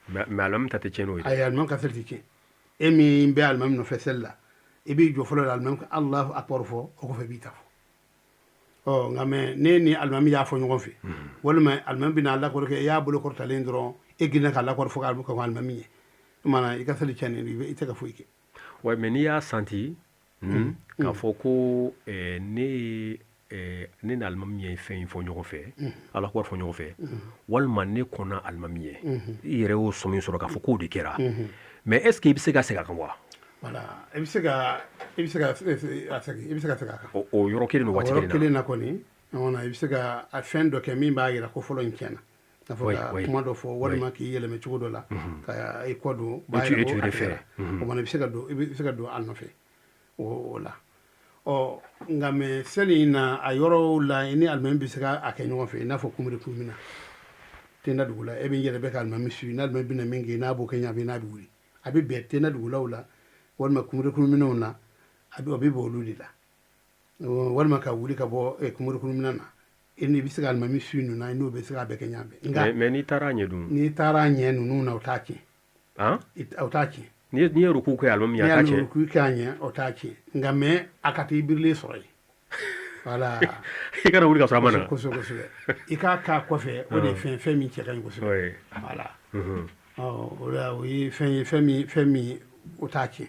Mais alimami ta tɛ tiɲɛ n'o ye. Ayi, alimami ka seli tɛ tiɲɛ. E min bɛ alimami nɔfɛ seli la, i b'i jɔ fɔlɔ la, alimami ka Alahu akibaru fɔ, o kɔfɛ i b'i ta fɔ. Ɔ nka mɛ ne ni alimami y'a fɔ ɲɔgɔn fɛ, walima alimami bɛna Alahu kɛ, i y'a bolo kɔrɔtalen dɔrɔn, e girinna ka Alahu fɔ ka kɔn alimami ɲɛ, o tuma i ka seli tiɲɛnen don, i tɛ ka foyi kɛ. Ouais, mais n'i y'a senti k'a fɔ ko ne ye ne ni alimami ye fɛn in fɔ ɲɔgɔn fɛ, Alahu akbar fɔ ɲɔgɔn fɛ, walima ne kɔnna alimami ye, i yɛrɛ y'o sɔmi sɔrɔ k'a fɔ k'o de kɛra, mais est ce que i bɛ se ka segin a kan wa? Voilà, i bɛ se ka a segin, i bɛ se ka segin a kan. O yɔrɔ kelen don, waati kelen na. O yɔrɔ kelen na kɔni, i bɛ se ka a fɛn dɔ kɛ min b'a jira ko fɔlɔ in tiɲɛna, n'a fɔ ka kuma dɔ fɔ, walima k'i yɛlɛmɛ cogo dɔ la ka i kɔ don, b'a jira ko a kɛra. O kumana i bɛ se ka don a nɔfɛ o la. Ɔ nka mɛ seli in na, a yɔrɔw la, i ni alimami bɛ se ka a kɛ ɲɔgɔn fɛ, i n'a fɔ kunbiri kunmina tenda dugu la, e bɛ yɛrɛ bɛ ka alimami su, n'alimami bɛna min kɛ, n'a b'o kɛ ɲɔgɔn fɛ, n'a bɛ wuli, a bɛ bɛn tenda dugulaw la, walima kunbiri kunminɛw na, a bɛ bɛn olu de la, walima ka wuli ka bɔ kunbiri kunminɛ na, i bɛ se ka alimami su ninnu na, i n'o bɛ se k'a bɛɛ kɛ ɲɔgɔn fɛ. Nka mais n'i taara ɲɛ dun? N'i taara ɲɛ ninnu na, o t'a tiɲɛ. O t'a tiɲɛ. N'i ye ruku kɛ alimami ye, a t'a tiɲɛ. N'i ye ruku kɛ a ɲɛ, o t'a tiɲɛ, nka mais a ka t'i birilen sɔrɔ yen, voilà. I kana wuli ka sɔrɔ a ma na. Kosɛbɛ kosɛbɛ, i k'a k'a kɔfɛ, o de ye fɛn min cɛ ka ɲi kosɛbɛ, voilà. Ɔ o la, o ye fɛn ye, fɛn min o t'a tiɲɛ.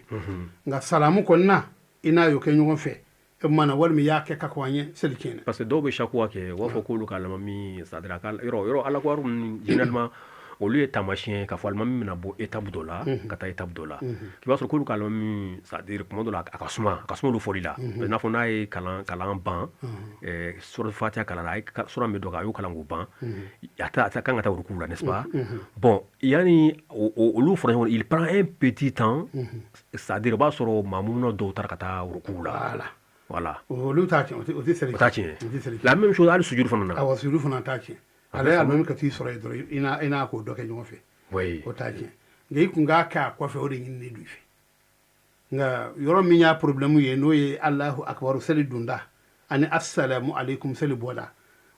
Nka salamu kɔni na, i n'a y'o kɛ ɲɔgɔn fɛ, o tuma na, walima i y'a kɛ ka kɔn a ɲɛ, seli tiɲɛna. Parce que dɔw bɛ sakuwa kɛ, u b'a fɔ k'olu ka alimami, c'est à dire a ka yɔrɔ Alahu akibaru ninnu, généralement olu ye taamasiyɛn k'a fɔ alimami bɛna bɔ étape dɔ la ka taa étape dɔ la, k'i b'a sɔrɔ k'olu ka alimami, c'est à dire kuma dɔ la, a ka suma olu fɔli la, i n'a fɔ n'a ye kalan ban, sura Fatiha kalan, a ye sura min dɔ kan, a y'o kalan k'o ban, a t'a kan ka taa ruku la, n'est-ce pas? Bon, yanni olu fɔra ɲɔgɔn, il prend un petit temps, c'est à dire o b'a sɔrɔ maamu dɔw taara ka taa ruku la. Voilà. Olu t'a tiɲɛ, o tɛ seli. O t'a tiɲɛ. La même chose hali sujuru fana na. Awɔ, sujuru fana t'a tiɲɛ. Ale ye alimami ka t'i sɔrɔ yen dɔrɔn, i n'a k'o dɔ kɛ ɲɔgɔn fɛ. O t'a tiɲɛ. Nka i kun k'a kɛ a kɔfɛ, o de ɲininen don i fɛ. Nka yɔrɔ min y'a problème ye, n'o ye Alahu akibaru seli donda ani asalamu aleykum seli bɔda,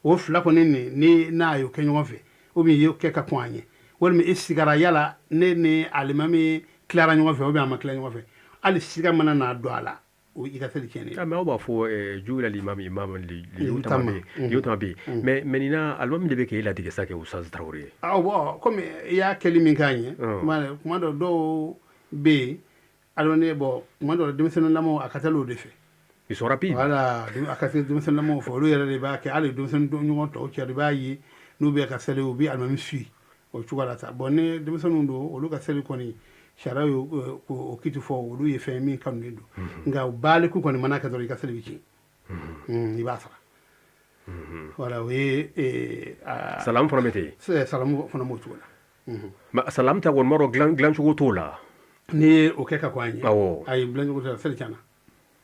o fila kɔni, ni n'a y'o kɛ ɲɔgɔn fɛ, ou bien i y'o kɛ ka kɔn a ɲɛ, walima i sigara, yala ne ni alimami tilara ɲɔgɔn fɛ, ou bien a ma tila ɲɔgɔn fɛ, hali siga mana n'a don a la, o i ka seli tiɲɛnen. Ah, mais aw b'a fɔ ju'ila l'imam imaman liyutama bi, mais maintenant alimami de bɛ k'e ladege sa kɛ, Ustaz Traoré. Awɔ, komi i y'a kɛli min k'a ɲɛ, kuma dɔ dɔw bɛ yen, alimami, bon, kuma dɔ la denmisɛnnin a ka teli o de fɛ. Ils sont rapides. Voilà, a ka teli denmisɛnnin fɛ, olu yɛrɛ de b'a kɛ. Hali denmisɛnnin ɲɔgɔn tɔw cɛ, i b'a ye n'u bɛ ka seli, u bɛ alimami suit o cogo la sa. Bon, ni denmisɛnninw don, olu ka seli kɔni, sariya y'o o kiti fɔ, olu ye fɛn min kanunen don. Nka baliku kɔni mana kɛ dɔrɔn, i ka seli bɛ tiɲɛ, i b'a sara. Voilà, o ye. Salamu fana bɛ ten. Salamu fana b'o cogo la. Mais salamu ta kɔni, b'a dɔn dilan cogo t'o la. N'i ye o kɛ ka kɔn a ɲɛ, Awɔ. Ayi, bilacogo tɛ, seli tiɲɛna.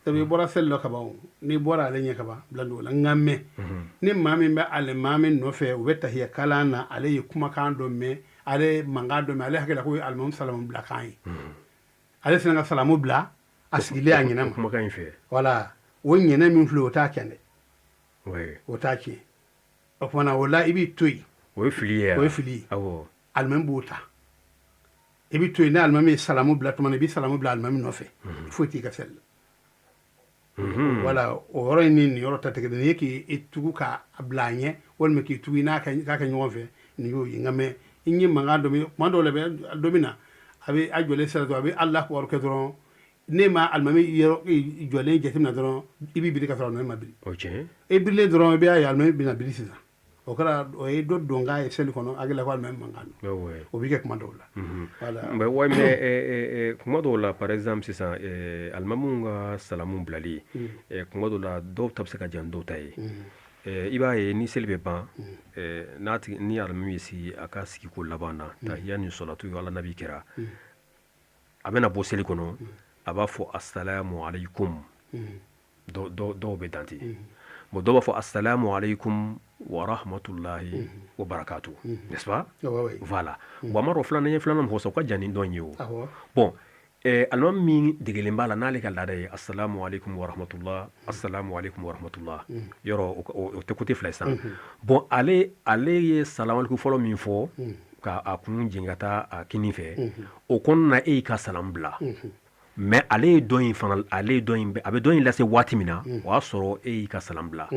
Sabu i bɔra seli la ka ban, n'i bɔra ale ɲɛ ka ban, bilacogo la. Nka mɛ ni maa min bɛ ale maa min nɔfɛ, u bɛ tahiya kalan na, ale ye kumakan dɔ mɛn, ale ye mankan dɔ mɛn, ale hakili la ko ye alimami salamu bilakan ye, ale fana ka salamu bila a sigilen a ɲɛnɛ ma. Kumakan in fɛ. Wala o ɲɛnɛ min filɛ, o t'a tiɲɛ dɛ. O t'a tiɲɛ. O tuma na, o la i b'i to yen. O ye fili ye. O ye fili ye. Alimami b'o ta, i bɛ to yen. Ni alimami ye salamu bila tuma min, i bɛ salamu bila alimami nɔfɛ. Foyi t'i ka seli la. Wala o yɔrɔ in ni nin yɔrɔ ta tɛ kelen ye. K'i tugu k'a bila a ɲɛ, walima k'i tugu i n'a k'a kɛ ɲɔgɔn fɛ, nin y'o ye. Nka mɛ i ye mankan dɔ bɛ kuma dɔw la, dɔ bɛ na, a bɛ a jɔlen sira dɔrɔn, a bɛ Alahu akibaru kɛ dɔrɔn, ne ma alimami yɔrɔ jɔlen jateminɛ dɔrɔn, i b'i biri ka sɔrɔ alimami ma biri. O tiɲɛ. E birilen dɔrɔn, i b'a ye alimami bɛna biri sisan. O kɛra, o ye dɔ donkan ye seli kɔnɔ, hakili la ko alimami mankan don. O bɛ kɛ kuma dɔw la. Voilà. Mais ouais, mais kuma dɔw la, par exemple sisan, alimamuw ka salamu bilali, kuma dɔw la, dɔw ta bɛ se ka jan dɔw ta ye. I b'a ye, ni seli bɛ ban, n'a tigi ni alimami y'i sigi a ka sigiko laban na, tahiya ni salatu ala nabi kɛra, a bɛna bɔ seli kɔnɔ, a b'a fɔ asalamu aleykum. Dɔw bɛ dan ten. Bon, dɔw b'a fɔ asalamu aleykum wa rahmatulahi wa barakatu, n'est-ce pas? Voilà. Bon, a ma dɔn filanan ye, filanan mɔgɔ sɔrɔ ka jan ni dɔn ye. O bon, alimami min degelen b'a la, n'ale ka laada ye asalamu aleykum wa rahmatullah, asalamu aleykum wa rahmatullah, yɔrɔ o tɛ côté fila ye sisan. Bon, ale ye salamu aleykum fɔlɔ min fɔ ka a kun jigin ka taa a kinin fɛ, o kɔnɔna na, e y'i ka salamu bila. Mais ale ye dɔ in fana, ale ye dɔ in, a bɛ dɔ in lase waati min na, o y'a sɔrɔ e y'i ka salamu bila.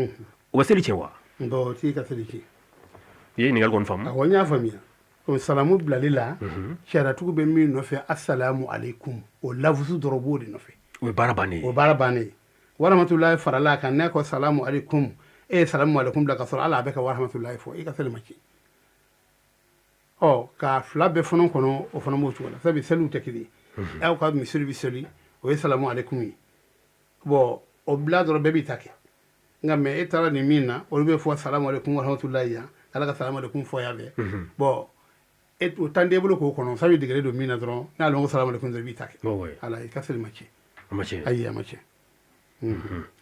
O bɛ seli tiɲɛ wa? Bon, o t'i ka seli tiɲɛ. I ye ɲininkali kɔni faamu? Awɔ, n y'a faamuya. O salamu bilali la, sariyatigiw bɛ min nɔfɛ, asalamu aleykum, o lafusu dɔrɔn b'o de nɔfɛ. O ye baara bannen ye. O baara bannen ye. Warahmatulahi farala a kan. N'a ko salamu aleykum, e ye salamu aleykum bila ka sɔrɔ ala a bɛ ka warahmatulahi fɔ, i ka seli ma tiɲɛ. Ɔ, ka fila bɛɛ fana kɔnɔ, o fana b'o cogo la, sabu seliw tɛ kelen ye. Aw ka misiri bɛ seli, o ye salamu aleykum ye. Bon, o bila dɔrɔn, bɛɛ b'i ta kɛ. Nka mɛ e taara nin min na, olu bɛ fɔ salamu aleykum warahmatulahi yan, ala ka salamu aleykum fɔ yan fɛ. Bon, e o tan t'e bolo k'o kɔnɔ, sabu degelen don min na dɔrɔn, n'ale ko salamu aleykum dɔrɔn, i b'i ta kɛ. Ala, i ka seli ma tiɲɛ. A ma tiɲɛ. Ayi, a ma tiɲɛ.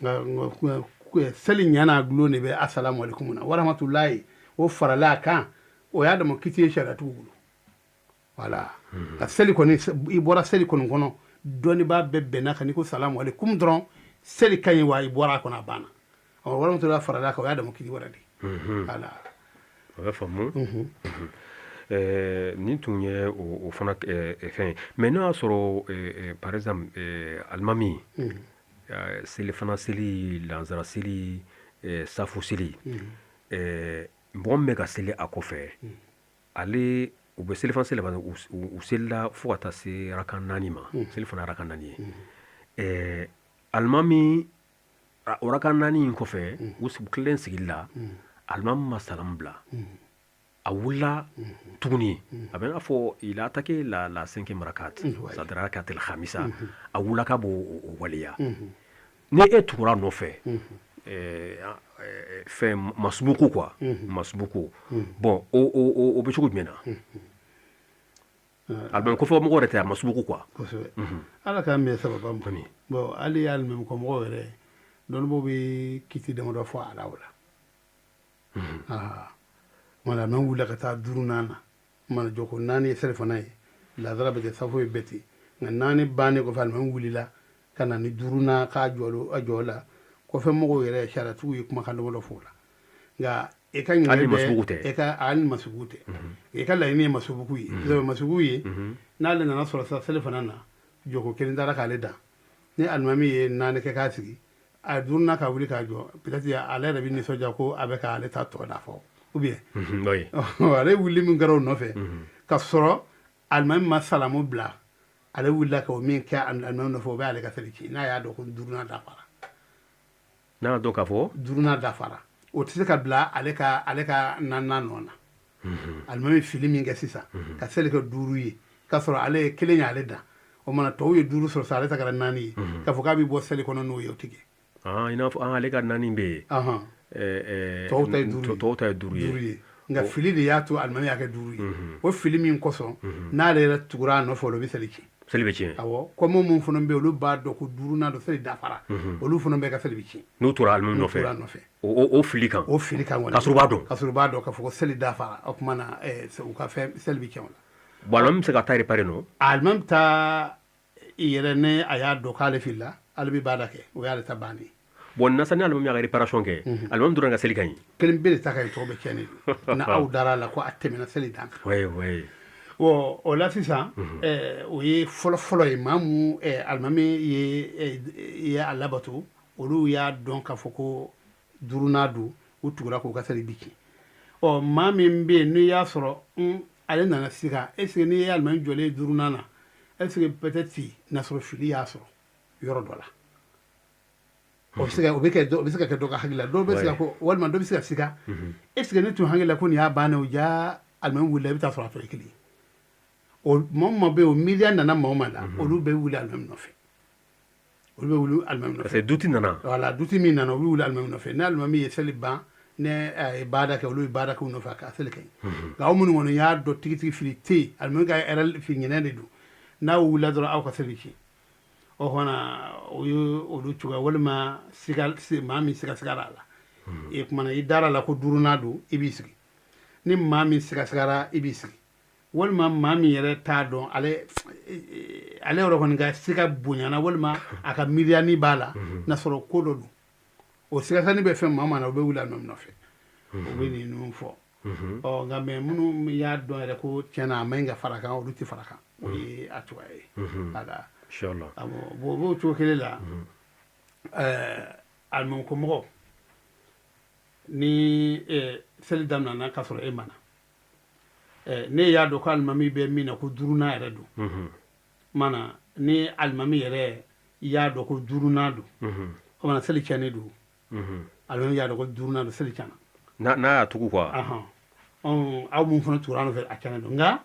Nka seli ɲana gulon de bɛ asalamu aleykum na. Warahmatulahi, o farala a kan, o y'a dama kiti ye sariyatigiw bolo. Wala ka seli kɔni, i bɔra seli kɔni kɔnɔ, dɔnnibaa bɛɛ bɛnna kan, n'i ko salamu aleykum dɔrɔn, seli ka ɲi wa, i bɔra a kɔnɔ, a banna. Ɔ, warahmatulahi farala a kan, o y'a dama kiti wɛrɛ de ye. Wala. O bɛ faamu. Nin tun ye o fana fɛn ye. Mais n'o y'a sɔrɔ, par exemple, alimami selifana seli, lansara seli, safo seli, mɔgɔ min bɛ ka seli a kɔfɛ, ale u bɛ selifana seli, u selila fo ka taa se rakan 4 ma, selifana rakan 4 ye, alimami o rakan 4 in kɔfɛ, u tilen sigili la, alimami ma salamu bila, a wulila tuguni, a bɛ n'a fɔ il a attaqué la cinquième rakat, c'est-à-dire rakat el khamisa, a wulila k'a b'o waleya. Ni e tugura nɔfɛ, fɛn masubuku quoi, masubuku. Bon, o bɛ cogo jumɛn na? Alimami kɔfɛ mɔgɔ yɛrɛ tɛ a masubuku quoi. Kosɛbɛ, ala k'an bɛn sababa ma. Bon, hali alimami kɔmɔgɔw yɛrɛ, dɔnnibaaw bɛ kiti damadɔ fɔ a la. O la, wala alimami wulila ka taa duurunan na, mana jɔko 4 ye selifana ye, lazara bɛ kɛ, safo ye bɛɛ ten. Nka 4 bannen kɔfɛ, alimami wulila ka na ni duurunan k'a jɔ a jɔ la, kɔfɛ mɔgɔw yɛrɛ, sariyatigiw ye kumakan damadɔ fɔ o la. Nka e ka ɲininkali bɛ e ka, hali masubuku tɛ, e ka laɲini ye masubuku ye. Sabu masubuku ye, n'ale nana sɔrɔ sa selifana na, jɔko kelen taara k'ale dan, ni alimami ye 4 kɛ k'a sigi, a duurunan ka wuli k'a jɔ, peut-être ale yɛrɛ bɛ nisɔndiya ko a bɛ k'ale ta tɔ dafa, ou bien ale wuli min kɛra o nɔfɛ ka sɔrɔ alimami ma salamu bila, ale wulila ka o min kɛ alimami nɔfɛ, o bɛ ale ka seli ci, n'a y'a dɔn ko duurunan dafara. N'a y'a dɔn k'a fɔ duurunan dafara, o tɛ se ka bila ale ka naaninan nɔ na. Alimami fili min kɛ sisan ka seli kɛ 5 ye, k'a sɔrɔ ale ye kelen ye, ale dan o mana, tɔw ye 5 sɔrɔ sisan, ale ta kɛra 4 ye, k'a fɔ k'a bɛ bɔ seli kɔnɔ n'o ye, o tɛ kɛ. I n'a fɔ ale ka 4 bɛ yen. Tɔw ta ye 5 ye. Tɔw ta ye 5 ye. 5 ye. Nka fili de y'a to alimami y'a kɛ 5 ye. O fili min kosɔn, n'ale yɛrɛ tugura a nɔfɛ, o la, o bɛ seli ci. Seli bɛ tiɲɛ. Awɔ, comme mun fana bɛ yen, olu b'a dɔn ko duurunan don, seli dafara, olu fana bɛɛ ka seli bɛ tiɲɛ. N'u tora alimami N'u nɔfɛ. tora a nɔfɛ. O fili kan. O fili kan kɔni. K'a sɔrɔ u b'a dɔn. K'a sɔrɔ u b'a dɔn k'a fɔ ko seli dafara, o tuma na u ka fɛn seli bɛ tiɲɛ o la. Bon, alimami bɛ se ka taa réparer non? Alimami bɛ taa i yɛrɛ, ne a y'a dɔn k'ale filila, ale bɛ baada kɛ, o y'ale ta bannen. Bon, na sa ni alimami y'a ka réparation kɛ, alimami dɔrɔn ka seli ka ɲi? Kelen bɛɛ de ta ka ɲi, tɔgɔ bɛ tiɲɛnen don na aw dara a la ko a tɛmɛna seli dan kan. Oui, oui. Bon, o la sisan, o ye fɔlɔ-fɔlɔ ye. Maa mun alimami ye a labato, olu y'a dɔn k'a fɔ ko duurunan don, u tugura k'u ka seli bi tiɲɛ. Ɔ, maa min bɛ yen, n'i y'a sɔrɔ ale nana siga, est ce que n'i ye alimami jɔlen ye duurunan na, est ce que peut-être n'a sɔrɔ fili y'a sɔrɔ yɔrɔ dɔ la, o bɛ se ka o bɛ kɛ o bɛ se ka kɛ dɔ ka hakili la, dɔw bɛ se ka ko, walima dɔ bɛ se ka siga, est ce que ne tun hakili la ko nin y'a bannen o, ja alimami wulila, i bɛ taa sɔrɔ a tɔ ye kelen ye. O maa o maa bɛ yen, o miiriya nana maa o maa la, olu bɛ wuli alimami nɔfɛ, olu bɛ wuli alimami nɔfɛ. Parce que doute nana. Voilà, doute min nana, olu bɛ wuli alimami nɔfɛ. Ni alimami ye seli ban, ne a ye baada kɛ, olu ye baada kɛ u nɔfɛ, a ka seli kɛ. Nka aw minnu kɔni y'a dɔn tigitigi fili tɛ yen, alimami ka erreur fili ɲinɛ de don, n'aw wulila dɔrɔn, aw ka seli tiɲɛ. O fana o ye olu cogoya, walima siga maa min sigasigara a la, e kumana i dara la ko duurunan don, i b'i sigi. Ni maa min sigasigara, i b'i sigi. Walima maa min yɛrɛ t'a dɔn, ale yɛrɛ kɔni ka siga bonyana, walima a ka miiriyani b'a la n'a sɔrɔ ko dɔ don, o sigasani bɛ fɛn maa maa na, o bɛ wuli a nɔfɛ, o bɛ ninnu fɔ. Ɔ, nka mɛ minnu y'a dɔn yɛrɛ ko tiɲɛna a ma ɲi ka fara kan, olu tɛ fara kan. O ye a cogoya ye. Voilà. Inchallah. Awɔ, bon, o b'o cogo kelen la. Alimami mɔgɔ ni seli daminɛna k'a sɔrɔ e ma na, ne y'a dɔn ko alimami bɛ min na ko duurunan yɛrɛ don, mana ni alimami yɛrɛ y'a dɔn ko duurunan don, o mana seli tiɲɛnen don. Alimami y'a dɔn ko duurunan don, seli tiɲɛna. N'a y'a tugu quoi. Ahan. Aw mun fana tugura nɔfɛ, a tiɲɛnen don. Nka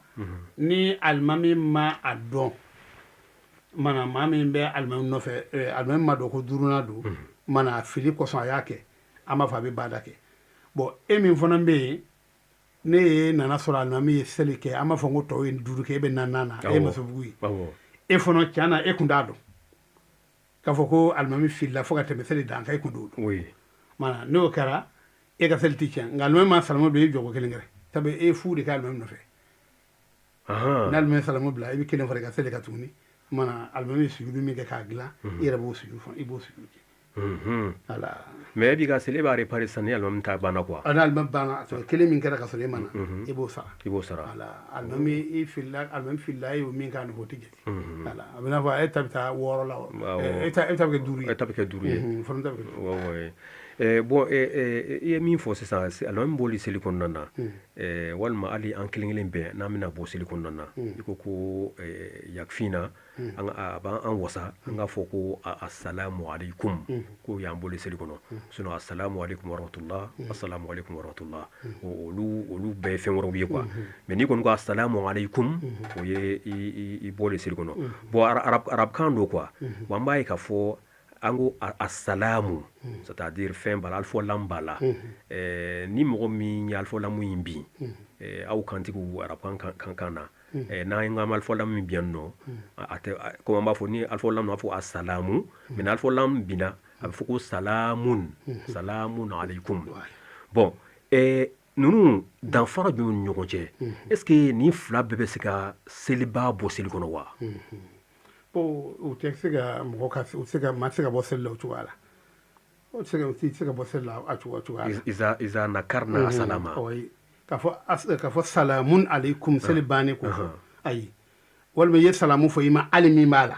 ni alimami ma a dɔn, mana maa min bɛ alimami nɔfɛ, alimami ma dɔn ko duurunan don, mana fili kosɔn a y'a kɛ, an b'a fɔ a bɛ baada kɛ. Bon, e min fana bɛ yen, ne ye nana sɔrɔ alimami ye seli kɛ, an b'a fɔ ko tɔw ye duuru kɛ, e bɛ naaninan na, e ye masubugu ye. E fana, tiɲɛ na, e kun t'a dɔn k'a fɔ ko alimami filila fo ka tɛmɛ seli dan kan, e kun t'o dɔn. Mana n'o kɛra, e ka seli tɛ tiɲɛ. Nka alimami ma salamu bila, i jɔko kelen kɛ, sabu e ye fu de kɛ alimami nɔfɛ. N'alimami ye salamu bila, i bɛ kelen fara i ka seli kan tuguni. Mana alimami ye sujudu min kɛ k'a dilan, i yɛrɛ b'o sujudu fana, i b'o sujudu kɛ. Voilà. Mais e b'i ka seli, e b'a réparer sisan ni alimami ta banna quoi. N'alimami banna, sɔrɔ kelen min kɛra ka sɔrɔ e ma na, i b'o sara. I b'o sara. Voilà, alimami i filila, alimami filila, e y'o min k'a nɔfɛ, o tɛ jate. Voilà, a bɛ n'a fɔ e ta bɛ taa wɔɔrɔ la, e ta bɛ kɛ duuru ye. E ta bɛ kɛ duuru ye. O fana ta bɛ kɛ duuru. Ouais. Bon, i ye min fɔ sisan, alimami bɔli seli kɔnɔna na, walima hali an kelen kelen bɛɛ n'an bɛna bɔ seli kɔnɔna na, i ko yakfina, an a b'an an wasa an k'a fɔ ko assalamu alaikum, ko y'an bɔli seli kɔnɔ. Sinon assalamu alaikum warahmatullah, assalamu alaikum warahmatullah, olu bɛɛ ye fɛn wɛrɛw ye quoi. Mais n'i kɔni ko assalamu alaikum, o ye i bɔli seli kɔnɔ. Bon, arabukan don quoi. Bon, an b'a ye k'a fɔ an ko assalamu, c'est-à-dire fɛn b'a la, alifu lam b'a la. Ni mɔgɔ min ye alifu lamu in bin, aw kantigiw arabukan kan na, n'an ko an bɛ alifu lam min bin yan nɔ, a tɛ komi an b'a fɔ ni alifu lam, an b'a fɔ assalamu. Mais ni alifu lam binna, a bɛ fɔ ko salamun, salamun alaikum. Bon, ninnu danfara jumɛn ni ɲɔgɔn cɛ? Est ce que nin fila bɛɛ bɛ se ka seliba bɔ seli kɔnɔ wa? Bon, o tɛ se ka mɔgɔ ka, o tɛ se ka maa tɛ se ka bɔ seli la o cogoya la. O tɛ se ka, o tɛ se ka bɔ seli la a cogoya la. Iza nakarna salama. Oui. K'a fɔ salamun alaikum seli bannen k'o fɔ, ayi. Walima i ye salamu fɔ, i ma ali min b'a la,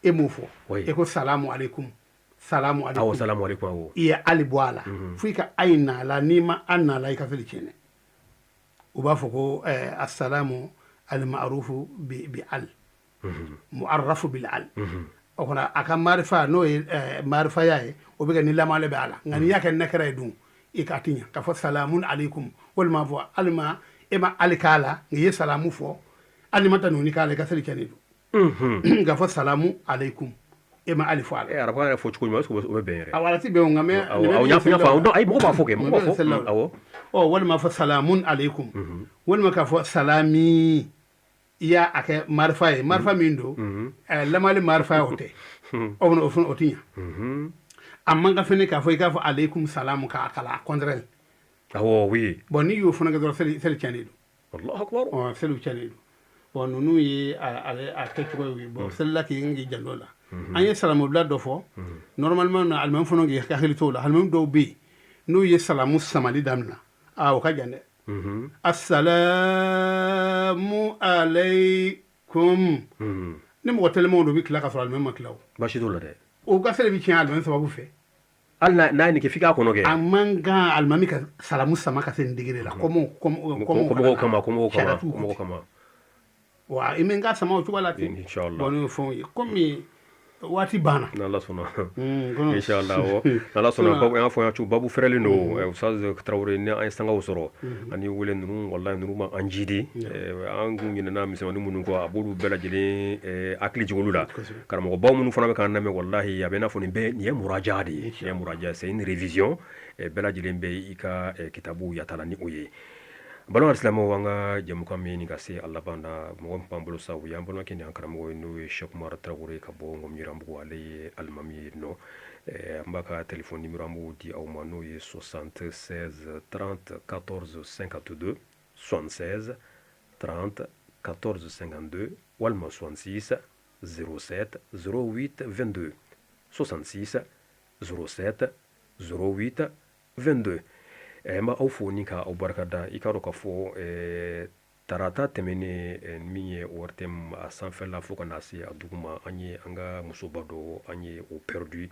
e m'o fɔ. E ko salamu alaikum, salamu alaikum. Awɔ, salamu alaikum, awɔ. I ye ali bɔ a la, fo i ka ayi na la. N'i ma a na la, i ka seli tiɲɛ. U b'a fɔ ko assalamu al-ma'rufu bi al mu'arrafu bil al. O kɔnɔ a ka marifa, n'o ye marifaya ye, o bɛ kɛ ni lamale bɛ a la. Nka n'i y'a kɛ nakira ye dun, i ka ti ɲɛ k'a fɔ salamun alaikum, walima fɔ alima e ma ali k'a la, nka i ye salamu fɔ, hali ma taa nuni k'a la, i ka seli tiɲɛnen don. K'a fɔ salamu alaikum, e ma ali fɔ a la. Arabukan yɛrɛ fɔ cogo ɲuman, est ce que o bɛ bɛn yɛrɛ? Awɔ, a ti bɛn o, nka mɛ Awɔ, n y'a faamu. Non, ayi, mɔgɔ b'a fɔ kɛ, mɔgɔ b'a fɔ, awɔ. Ɔ, walima fɔ salamun alaikum, walima k'a fɔ salami. I y'a a kɛ marifa ye, marifa min don, lamali marifa ye, o tɛ. O fana, o fana, o ti ɲa. A man kan fɛnɛ k'a fɔ i k'a fɔ aleykum salamu k'a kalan a contraire. Awɔ, oui. Bon, n'i y'o fana kɛ dɔrɔn, seli tiɲɛnen don. Allahu akbar. Ɔ, seliw tiɲɛnen don. Bon, ninnu ye ale a kɛcogo ye. Bon, selila k'i kan k'i janto la. An ye salamubila dɔ fɔ. Normalement na, alimami fana k'i hakili t'o la. Alimami dɔw bɛ yen, n'u ye salamu samali daminɛ, aa, o ka jan dɛ. Assalamu alaikum. Ni mɔgɔ telimanw don, u bɛ tila ka sɔrɔ alimami ma tila. O Baasi t'o la dɛ. O ka seli bɛ tiɲɛ alimami sababu fɛ. Hali n'a ye nin kɛ, f'i k'a kɔnɔ kɛ. A man kan alimami ka salamu sama ka se nin degré la, kɔmɔ kɔmɔ. Kɔmɔgɔw kama, kɔmɔgɔw Sariya kama. t'u Kɔmɔgɔw kama. Wa i min ka sama o cogo la ten. Inshallah. Bon, n'o ye fɛnw ye, komi waati banna. N'Ala sɔnna. Kɔnɔ- Inshallah, awɔ, n'Ala sɔnna. Babu, an y'a fɔ, an y'a cogo, babu fɛrɛlen don. Ustaz Tarawele, ni an ye sangaw sɔrɔ ani wele ninnu, wallahi, ninnu ma an jidi. An kun ɲinɛna misɛnmanin minnu kɔ, a b'olu bɛɛ lajɛlen hakili jigin olu la. Karamɔgɔbaw minnu fana bɛ k'an lamɛn, wallahi, a bɛ i n'a fɔ nin bɛɛ nin ye muraja de ye, nin ye muraja, c'est une révision. Bɛɛ lajɛlen bɛ i ka kitabu yatala ni o ye. Balima silamɛw, an ka jɛmukan min nin ka se a laban na, mɔgɔ min b'an bolo sa, o y'an balimakɛ ni an karamɔgɔ ye, n'o ye Cheikh Umar Tarawele ka bɔ Ŋɔmiyirambugu. Ale ye alimami ye nɔ. An b'a ka téléphone numéro, an b'o di aw ma, n'o ye 76 30 14 52, 76 30 14 52, walima 66 07 08 22, 66 07 08 22. N b'aw fo ni ka aw barika da. I k'a dɔn k'a fɔ tarata tɛmɛnen, min ye ORTM a sanfɛla fo ka na se a duguma, an ye an ka musoba dɔ, an ye o perdu,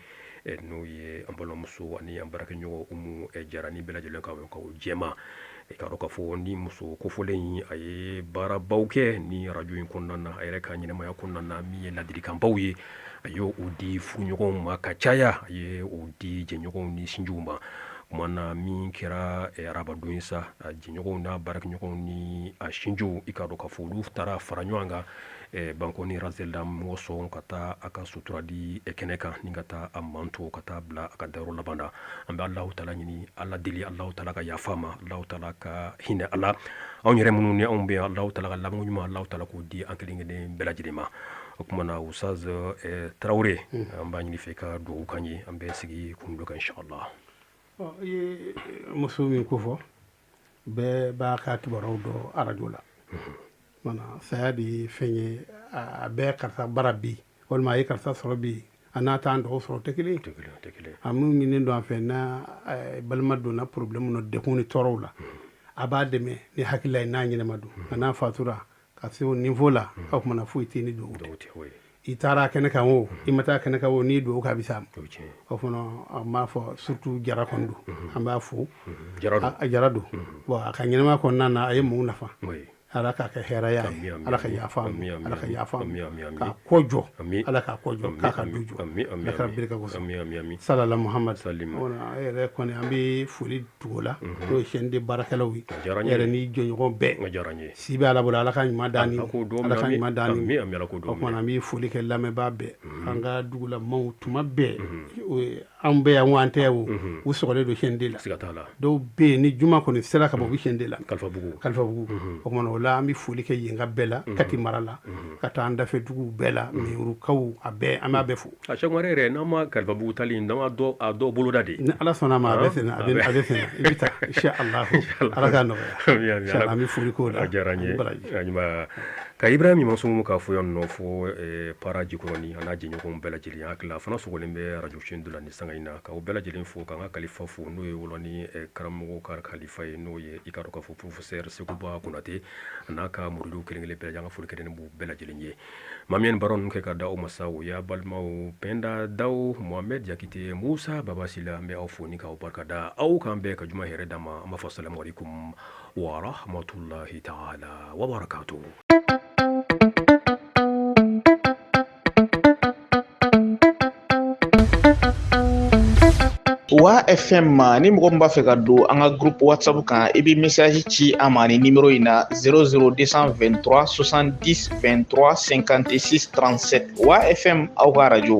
n'o ye an balimamuso ani an baarakɛɲɔgɔn Umu Jara, ni bɛɛ lajɛlen ka o jɛma. I k'a dɔn k'a fɔ ni muso kofɔlen in, a ye baarabaw kɛ ni arajo in kɔnɔna na, a yɛrɛ ka ɲɛnamaya kɔnɔna na, min ye ladilikanbaw ye, a ye o di furuɲɔgɔnw ma ka caya, a ye o di jɛɲɔgɔnw ni sinjiw ma. Kuma na min kɛra arabadon ye sa, a jɛɲɔgɔnw n'a baarakɛɲɔgɔnw ni a sinjiw, i k'a dɔn k'a fɔ olu taara fara ɲɔgɔn kan Bankoni Razela mɔgɔ ka taa a ka sutura di kɛnɛ kan, ni ka taa a manto ka taa bila a ka dayɔrɔ laban na. An bɛ Alahu taala ɲini, Ala deli, Alahu taala ka yafa ma, Alahu taala ka hinɛ ala anw yɛrɛ minnu ni anw bɛ yan, Alahu taala ka laban ɲuman, Alahu taala k'o di an kelen kelen bɛɛ lajɛlen ma. O tuma na, Ustaz Tarawele, an b'a ɲini fɛ ka dugawu k'an ye, an bɛ sigi kun dɔ kan, inshallah. Ɔ, i ye muso min ko fɔ, bɛɛ b'a ka kibaruyaw dɔn arajo la. Mana saya de ye fɛn ye, a bɛɛ karisa bara bi, walima a ye karisa sɔrɔ bi, a n'a t'an tɔgɔ sɔrɔ, tɛ kelen ye. Tɛ kelen, tɛ kelen. A mun ɲininen don an fɛ, n'a balima donna problème na, degun ni tɔɔrɔw la, a b'a dɛmɛ ni hakilila ye, n'a ɲɛnɛma don, nka n'a fatura ka se o niveau la, o kumana foyi tɛ ni dugawu tɛ. Dugawu tɛ, oui. I taara kɛnɛ kan o, i ma taa kɛnɛ kan o, n'i dugawu k'a bɛ s'a ma. O ye tiɲɛ ye. O fana, an b'a fɔ surtout Jara kɔni don, an b'a fo. Jara don. A Jara don. Bon, a ka ɲɛnɛmaya kɔnɔna na, a ye mun nafa? Oui. Ala k'a kɛ hɛrɛ y'a ye. Ami, ami, Ala ka ami. yafa a ma. Ami, ami, Ala ka ami. yafa a ma. Ami, ami, ami. K'a kɔ jɔ. Ami. Ala k'a kɔ jɔ. Ami, K'a ka ami, du jɔ. ami, ami, Ala ka ami. barika kosɔn. Ami, ami, ami. Salala Muhammad. Salim. Wala, e yɛrɛ kɔni, an bɛ foli tugu o la, n'o ye chaîne de baarakɛlaw ye. A diyara n E ye. yɛrɛ ni jɔɲɔgɔn bɛɛ. A diyara n ye. Si bɛ Ala bolo, Ala ka ɲuman d'an ni Ala k'o don Ala ka minɛ, ɲuman d'an ni. ami, ami, Ala k'o don O kumana, minɛ. an bɛ foli kɛ lamɛnbaa bɛɛ, an ka dugulamaw tuma bɛɛ, o ye an bɛɛ yan o, an tɛ yan o, u sɔgɔlen don chaîne de la. Siga t'a la. Dɔw bɛ yen, ni juma kɔni sera ka bɔ, u bɛ chaîne de la. Kalifabugu. Kalifabugu. O kumana, o la, an bɛ foli kɛ yen ka bɛɛ la, Kati mara la, ka taa an dafɛ duguw bɛɛ la, Mihirukaw, a bɛɛ, an b'a bɛɛ fo. A Cheikh Umar yɛrɛ, n'an ma Kalifabugu tali, n'an ma dɔ a dɔ boloda de. Ni Ala sɔnna a ma, a bɛ senna, a bɛ senna, i bɛ taa insha Allah, Ala k'a nɔgɔya. Ami, ami. Insha Allah, an bɛ foli k'o la. A diyara n ye. Ani baraji. Ayiwa, ka Ibrahima Masumu k'a fɔ yan nɔ fo para Jikɔrɔni, a n'a jɛɲɔgɔnw bɛɛ lajɛlen, hakili la a fana sɔgɔlen bɛ arajo chaîne de la ni sanga in na, k'aw bɛɛ lajɛlen fo, k'an ka kalifa fo, n'o ye Woloni karamɔgɔ ka kalifa ye, n'o ye i k'a dɔn k'a fɔ professeur Sekuba Konate, a n'a ka muridiw kelen kelen bɛɛ lajɛlen, an ka foli kɛrɛnkɛrɛnnen b'u bɛɛ lajɛlen ye. Maa min ye nin baara ninnu kɛ ka da aw ma sa, o y'a balimaw Penda Daw, Mohamed Jakite, Musa Babasila. An bɛ aw fo ni k'aw barika da, aw k'an bɛɛ ka juma hɛrɛ d'an ma. An b'a fɔ salamu alaikum wa rahmatullahi ta'ala wa barakatuh. Wa FM, ni mɔgɔ min b'a fɛ ka don an ka groupe WhatsApp kan, i bɛ message ci an ma ni numéro in na: 00223 70 23 56 37. Wa FM, aw ka radio.